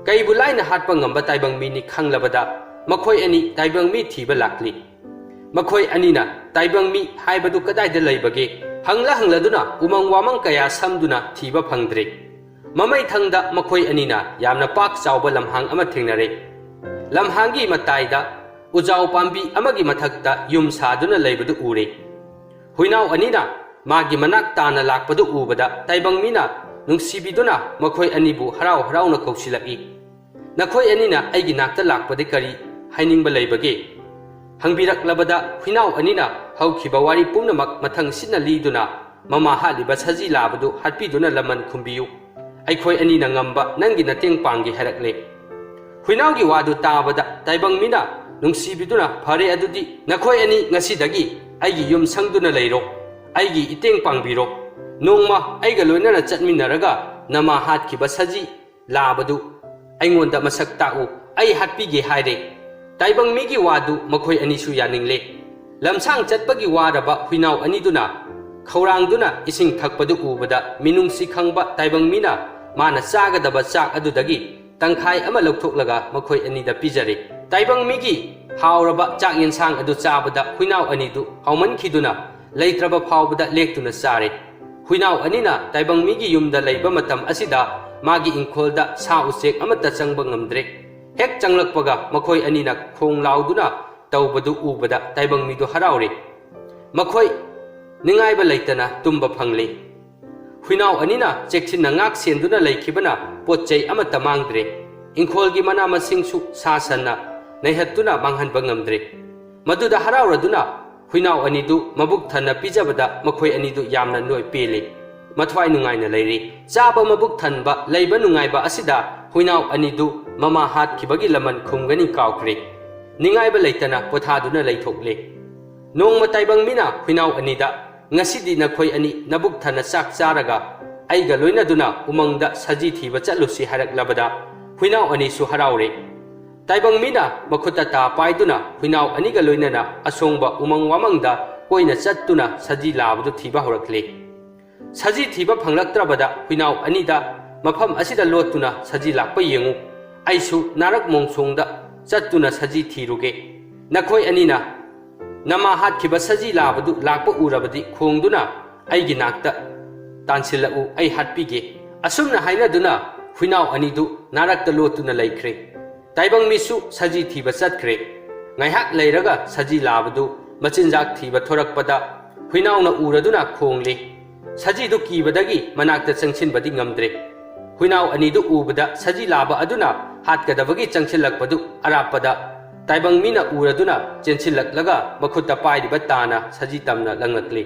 ꯀꯩꯕꯨ ꯂꯥꯏꯅ ꯍꯥꯠꯄ ꯉꯝꯕ ꯇꯥꯏꯕꯪ ꯃꯤꯅꯤ ꯈꯪꯂꯕꯗ ꯃꯈꯣꯏ ꯑꯅꯤ ꯇꯥꯏꯕꯪ ꯃꯤ ꯊꯤꯕ ꯂꯥꯛꯂꯤ꯫ ꯃꯈꯣꯏ ꯑꯅꯤꯅ ꯇꯥꯏꯕꯪ ꯃꯤ ꯍꯥꯏꯕꯗꯨ ꯀꯗꯥꯏꯗ ꯂꯩꯕꯒꯦ ꯍꯪꯂ ꯍꯪꯂꯗꯨꯅ ꯎꯃꯪ ꯋꯥꯃꯪ ꯀꯌꯥ ꯁꯝꯗꯨꯅ ꯊꯤꯕ ꯐꯪꯗ꯭ꯔꯦ꯫ ꯃꯃꯩꯊꯪꯗ ꯃꯈꯣꯏ ꯑꯅꯤꯅ ꯌꯥꯝꯅ ꯄꯥꯛ ꯆꯥꯎꯕ ꯂꯝꯍꯥꯡ ꯑꯃ ꯊꯦꯡꯅꯔꯦ꯫ ꯂꯝꯍꯥꯡꯒꯤ ꯃꯇꯥꯏꯗ ꯎꯖꯥꯎ ꯄꯥꯝꯕꯤ ꯑꯃꯒꯤ ꯃꯊꯛꯇ ꯌꯨꯝ ꯁꯥꯗꯨꯅ ꯂꯩꯕꯗꯨ ꯎꯔꯦ꯫ ꯍꯨꯏꯅꯥꯎ ꯑꯅꯤꯅ ꯃꯥꯒꯤ ꯃꯅꯥꯛ ꯇꯥꯅ ꯂꯥꯛꯄꯗꯨ ꯎꯕꯗ ꯇꯥꯏꯕꯪ ꯃꯤꯅ ꯅꯨꯡꯁꯤꯕꯤꯗꯨꯅ ꯃꯈꯣꯏ ꯑꯅꯤꯕꯨ ꯍꯔꯥꯎ ꯍꯔꯥꯎꯅ ꯀꯧꯁꯤꯜꯂꯛꯏ꯫ "ꯅꯈꯣꯏ ꯑꯅꯤꯅ ꯑꯩꯒꯤ ꯅꯥꯛꯇ ꯂꯥꯛꯄꯗꯤ ꯀꯔꯤ ꯍꯥꯏꯅꯤꯡꯕ ꯂꯩꯕꯒꯦ?" ꯍꯪꯕꯤꯔꯛꯂꯕꯗ ꯍꯨꯏꯅꯥꯎ ꯑꯅꯤꯅ ꯍꯧꯈꯤꯕ ꯋꯥꯔꯤ ꯄꯨꯝꯅꯃꯛ ꯃꯊꯪ ꯁꯤꯠꯅ ꯂꯤꯗꯨꯅ ꯃꯃꯥ ꯍꯥꯠꯂꯤꯕ ꯁꯖꯤ ꯂꯥꯕꯗꯨ ꯍꯥꯠꯄꯤꯗꯨꯅ ꯂꯃꯟ ꯈꯨꯝꯕꯤꯌꯨ꯫ ꯑꯩꯈꯣꯏ ꯑꯅꯤꯅ ꯉꯝꯕ ꯅꯪꯒꯤ ꯅꯇꯦꯡ ꯄꯥꯡꯒꯦ ꯍꯥꯏꯔꯛꯂꯦ꯫ ꯍꯨꯏꯅꯥꯎꯒꯤ ꯋꯥꯗꯨ ꯇꯥꯕꯗ ꯇꯥꯏꯕꯪ ꯃꯤꯅ ꯅꯨꯡꯁꯤꯕꯤꯗꯨꯅ, "ꯐꯔꯦ, ꯑꯗꯨꯗꯤ ꯅꯈꯣꯏ ꯑꯅꯤ ꯉꯁꯤꯗꯒꯤ ꯑꯩꯒꯤ ꯌꯨꯝ ꯁꯪꯗꯨꯅ ꯂꯩꯔꯣ, ꯑꯩꯒꯤ ꯏꯇꯦꯡ ꯄꯥꯡꯕꯤꯔꯣ꯫ ꯅꯣꯡꯃ ꯑꯩꯒ ꯂꯣꯏꯅꯅ ꯆꯠꯃꯤꯟꯅꯔꯒ ꯅꯃꯥ ꯍꯥꯠꯈꯤꯕ ꯁꯖꯤ ꯂꯥꯕꯗꯨ ꯑꯩꯉꯣꯟꯗ ꯃꯁꯛ ꯇꯥꯛꯎ, ꯑꯩ ꯍꯥꯠꯄꯤꯒꯦ" ꯍꯥꯏꯔꯦ꯫ ꯇꯥꯏꯕꯪ ꯃꯤꯒꯤ ꯋꯥꯗꯨ ꯃꯈꯣꯏ ꯑꯅꯤꯁꯨ ꯌꯥꯅꯤꯡꯂꯦ꯫ ꯂꯝꯁꯥꯡ ꯆꯠꯄꯒꯤ ꯋꯥꯔꯕ ꯍꯨꯏꯅꯥꯎ ꯑꯅꯤꯗꯨꯅ ꯈꯧꯔꯥꯡꯗꯨꯅ ꯏꯁꯤꯡ ꯊꯛꯄꯗꯨ ꯎꯕꯗ, ꯃꯤꯅꯨꯡꯁꯤ ꯈꯪꯕ ꯇꯥꯏꯕꯪ ꯃꯤꯅ ꯃꯥꯅ ꯆꯥꯒꯗꯕ ꯆꯥꯛ ꯑꯗꯨꯗꯒꯤ ꯇꯪꯈꯥꯏ ꯑꯃ ꯂꯧꯊꯣꯛꯂꯒ ꯃꯈꯣꯏ ꯑꯅꯤꯗ ꯄꯤꯖꯔꯦ꯫ ꯇꯥꯏꯕꯪ ꯃꯤꯒꯤ ꯍꯥꯎꯔꯕ ꯆꯥꯛ ꯌꯦꯟꯁꯥꯡ ꯑꯗꯨ ꯆꯥꯕꯗ ꯍꯨꯏꯅꯥꯎ ꯑꯅꯤꯗꯨ ꯍꯥꯎꯃꯟꯈꯤꯗꯨꯅ ꯂꯩꯇ꯭ꯔꯕ ꯐꯥꯎꯕꯗ ꯂꯦꯛꯇꯨꯅ ꯆꯥꯔꯦ꯫ ꯍꯨꯏꯅꯥꯎ ꯑꯅꯤꯅ ꯇꯥꯏꯕꯪ ꯃꯤꯒꯤ ꯌꯨꯝꯗ ꯂꯩꯕ ꯃꯇꯝ ꯑꯁꯤꯗ ꯃꯥꯒꯤ ꯏꯪꯈꯣꯜꯗ ꯁꯥ ꯎꯆꯦꯛ ꯑꯃꯠꯇ ꯆꯪꯕ ꯉꯝꯗ꯭ꯔꯦ꯫ ꯍꯦꯛ ꯆꯪꯂꯛꯄꯒ ꯃꯈꯣꯏ ꯑꯅꯤꯅ ꯈꯣꯡ ꯂꯥꯎꯗꯨꯅ ꯇꯧꯕꯗꯨ ꯎꯕꯗ ꯇꯥꯏꯕꯪ ꯃꯤꯗꯨ ꯍꯔꯥꯎꯔꯦ꯫ ꯃꯈꯣꯏ ꯅꯤꯡꯉꯥꯏꯕ ꯂꯩꯇꯅ ꯇꯨꯝꯕ ꯐꯪꯂꯦ꯫ ꯍꯨꯏꯅꯥꯎ ꯑꯅꯤꯅ ꯆꯦꯛꯁꯤꯟꯅ ꯉꯥꯛ ꯁꯦꯟꯗꯨꯅ ꯂꯩꯈꯤꯕꯅ ꯄꯣꯠ ꯆꯩ ꯑꯃꯠꯇ ꯃꯥꯡꯗ꯭ꯔꯦ꯫ ꯏꯪꯈꯣꯜꯒꯤ ꯃꯅꯥ ꯃꯁꯤꯡꯁꯨ ꯁꯥ ꯁꯟꯅ ꯅꯩꯍꯠꯇꯨꯅ ꯃꯥꯡꯍꯟꯕ ꯉꯝꯗ꯭ꯔꯦ꯫ ꯃꯗꯨꯗ ꯍꯔꯥꯎꯔꯗꯨꯅ ꯍꯨꯏꯅꯥꯎ ꯑꯅꯤꯗꯨ ꯃꯕꯨꯛ ꯊꯟꯅ ꯄꯤꯖꯕꯗ ꯃꯈꯣꯏ ꯑꯅꯤꯗꯨ ꯌꯥꯝꯅ ꯅꯣꯏ ꯄꯦꯜꯂꯤ꯫ ꯃꯊ꯭ꯋꯥꯏ ꯅꯨꯡꯉꯥꯏꯅ ꯂꯩꯔꯤ꯫ ꯆꯥꯕ ꯃꯕꯨꯛ ꯊꯟꯕ ꯂꯩꯕ ꯅꯨꯡꯉꯥꯏꯕ ꯑꯁꯤꯗ ꯍꯨꯏꯅꯥꯎ ꯑꯅꯤꯗꯨ ꯃꯃꯥ ꯍꯥꯠꯈꯤꯕꯒꯤ ꯂꯃꯟ ꯈꯨꯝꯒꯅꯤ ꯀꯥꯎꯈ꯭ꯔꯦ꯫ ꯅꯤꯡꯉꯥꯏꯕ ꯂꯩꯇꯅ ꯄꯣꯊꯥꯗꯨꯅ ꯂꯩꯊꯣꯛꯂꯦ꯫ ꯅꯣꯡꯃ ꯇꯥꯏꯕꯪ ꯃꯤꯅ ꯍꯨꯏꯅꯥꯎ ꯑꯅꯤꯗ, "ꯉꯁꯤꯗꯤ ꯅꯈꯣꯏ ꯑꯅꯤ ꯅꯕꯨꯛ ꯊꯟꯅ ꯆꯥꯛ ꯆꯥꯔꯒ ꯑꯩꯒ ꯂꯣꯏꯅꯗꯨꯅ ꯎꯃꯪꯗ ꯁꯖꯤ ꯊꯤꯕ ꯆꯠꯂꯨꯁꯤ" ꯍꯥꯏꯔꯛꯂꯕꯗ ꯍꯨꯏꯅꯥꯎ ꯑꯅꯤꯁꯨ ꯍꯔꯥꯎꯔꯦ꯫ ꯇꯥꯏꯕꯪ ꯃꯤꯅ ꯃꯈꯨꯠꯇ ꯇꯥ ꯄꯥꯏꯗꯨꯅ ꯍꯨꯏꯅꯥꯎ ꯑꯅꯤꯒ ꯂꯣꯏꯅꯅ ꯑꯁꯣꯡꯕ ꯎꯃꯪ ꯋꯥꯃꯪꯗ ꯀꯣꯏꯅ ꯆꯠꯇꯨꯅ ꯁꯖꯤ ꯂꯥꯕꯗꯨ ꯊꯤꯕ ꯍꯧꯔꯛꯂꯦ꯫ ꯁꯖꯤ ꯊꯤꯕ ꯐꯪꯂꯛꯇ꯭ꯔꯕꯗ ꯍꯨꯏꯅꯥꯎ ꯑꯅꯤꯗ, "ꯃꯐꯝ ꯑꯁꯤꯗ ꯂꯣꯠꯇꯨꯅ ꯁꯖꯤ ꯂꯥꯛꯄ ꯌꯦꯡꯉꯨ, ꯑꯩꯁꯨ ꯅꯥꯔꯛ ꯃꯣꯡꯁꯣꯡꯗ ꯆꯠꯇꯨꯅ ꯁꯖꯤ ꯊꯤꯔꯨꯒꯦ꯫ ꯅꯈꯣꯏ ꯑꯅꯤꯅ ꯅꯃꯥ ꯍꯥꯠꯈꯤꯕ ꯁꯖꯤ ꯂꯥꯕꯗꯨ ꯂꯥꯛꯄ ꯎꯔꯕꯗꯤ ꯈꯣꯡꯗꯨꯅ ꯑꯩꯒꯤ ꯅꯥꯛꯇ ꯇꯥꯟꯁꯤꯜꯂꯛꯎ, ꯑꯩ ꯍꯥꯠꯄꯤꯒꯦ"꯫ ꯑꯁꯨꯝꯅ ꯍꯥꯏꯅꯗꯨꯅ ꯍꯨꯏꯅꯥꯎ ꯑꯅꯤꯗꯨ ꯅꯥꯔꯛꯇ ꯂꯣꯠꯇꯨꯅ ꯂꯩꯈ꯭ꯔꯦ꯫ ꯇꯥꯏꯕꯪ ꯃꯤꯁꯨ ꯁꯖꯤ ꯊꯤꯕ ꯆꯠꯈ꯭ꯔꯦ꯫ ꯉꯥꯏꯍꯥꯛ ꯂꯩꯔꯒ ꯁꯖꯤ ꯂꯥꯕꯗꯨ ꯃꯆꯤꯟꯖꯥꯛ ꯊꯤꯕ ꯊꯣꯔꯛꯄꯗ ꯍꯨꯏꯅꯥꯎꯅ ꯎꯔꯗꯨꯅ ꯈꯣꯡꯂꯦ꯫ ꯁꯖꯤꯗꯨ ꯀꯤꯕꯗꯒꯤ ꯃꯅꯥꯛꯇ ꯆꯪꯁꯤꯟꯕꯗꯤ ꯉꯝꯗ꯭ꯔꯦ꯫ ꯍꯨꯏꯅꯥꯎ ꯑꯅꯤꯗꯨ ꯎꯕꯗ ꯁꯖꯤ ꯂꯥꯕ ꯑꯗꯨꯅ ꯍꯥꯠꯀꯗꯕꯒꯤ ꯆꯪꯁꯤꯜꯂꯛꯄꯗꯨ ꯑꯔꯥꯞꯄꯗ ꯇꯥꯏꯕꯪ ꯃꯤꯅ ꯎꯔꯗꯨꯅ ꯆꯦꯟꯁꯤꯜꯂꯛꯂꯒ ꯃꯈꯨꯠꯇ ꯄꯥꯏꯔꯤꯕ ꯇꯥꯅ ꯁꯖꯤ ꯇꯝꯅ ꯂꯪꯂꯛꯂꯤ꯫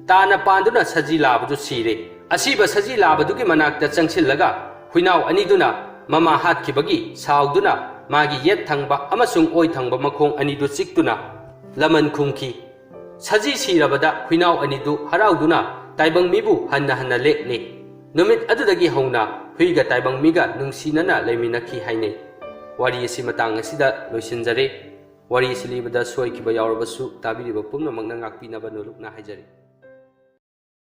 ꯇꯥꯅ ꯄꯥꯟꯗꯨꯅ ꯁꯖꯤ ꯂꯥꯕꯗꯨ ꯁꯤꯔꯦ꯫ ꯑꯁꯤꯕ ꯁꯖꯤ ꯂꯥꯕꯗꯨꯒꯤ ꯃꯅꯥꯛꯇ ꯆꯪꯁꯤꯜꯂꯒ ꯍꯨꯏꯅꯥꯎ ꯑꯅꯤꯗꯨꯅ ꯃꯃꯥ ꯍꯥꯠꯈꯤꯕꯒꯤ ꯁꯥꯎꯗꯨꯅ ꯃꯥꯒꯤ ꯌꯦꯠ ꯊꯪꯕ ꯑꯃꯁꯨꯡ ꯑꯣꯏ ꯊꯪꯕ ꯃꯈꯣꯡ ꯑꯅꯤꯗꯨ ꯆꯤꯛꯇꯨꯅ ꯂꯃꯟ ꯈꯨꯝꯈꯤ꯫ ꯁꯖꯤ ꯁꯤꯔꯕꯗ ꯍꯨꯏꯅꯥꯎ ꯑꯅꯤꯗꯨ ꯍꯔꯥꯎꯗꯨꯅ ꯇꯥꯏꯕꯪ ꯃꯤꯕꯨ ꯍꯟꯅ ꯍꯟꯅ ꯂꯦꯛꯂꯦ꯫ ꯅꯨꯃꯤꯠ ꯑꯗꯨꯗꯒꯤ ꯍꯧꯅ ꯍꯨꯏꯒ ꯇꯥꯏꯕꯪ ꯃꯤꯒ ꯅꯨꯡꯁꯤꯅꯅ ꯂꯩꯃꯤꯟꯅꯈꯤ ꯍꯥꯏꯅꯩ꯫ ꯋꯥꯔꯤ ꯑꯁꯤ ꯃꯇꯥꯡ ꯑꯁꯤꯗ ꯂꯣꯏꯁꯤꯟꯖꯔꯦ꯫ ꯋꯥꯔꯤ ꯑꯁꯤ ꯂꯤꯕꯗ ꯁꯣꯏꯈꯤꯕ ꯌꯥꯎꯔꯕꯁꯨ ꯇꯥꯕꯤꯔꯤꯕ ꯄꯨꯝꯅꯃꯛꯅ ꯉꯥꯛꯄꯤꯅꯕ ꯅꯣꯂꯨꯛꯅ ꯍꯥꯏꯖꯔꯤ꯫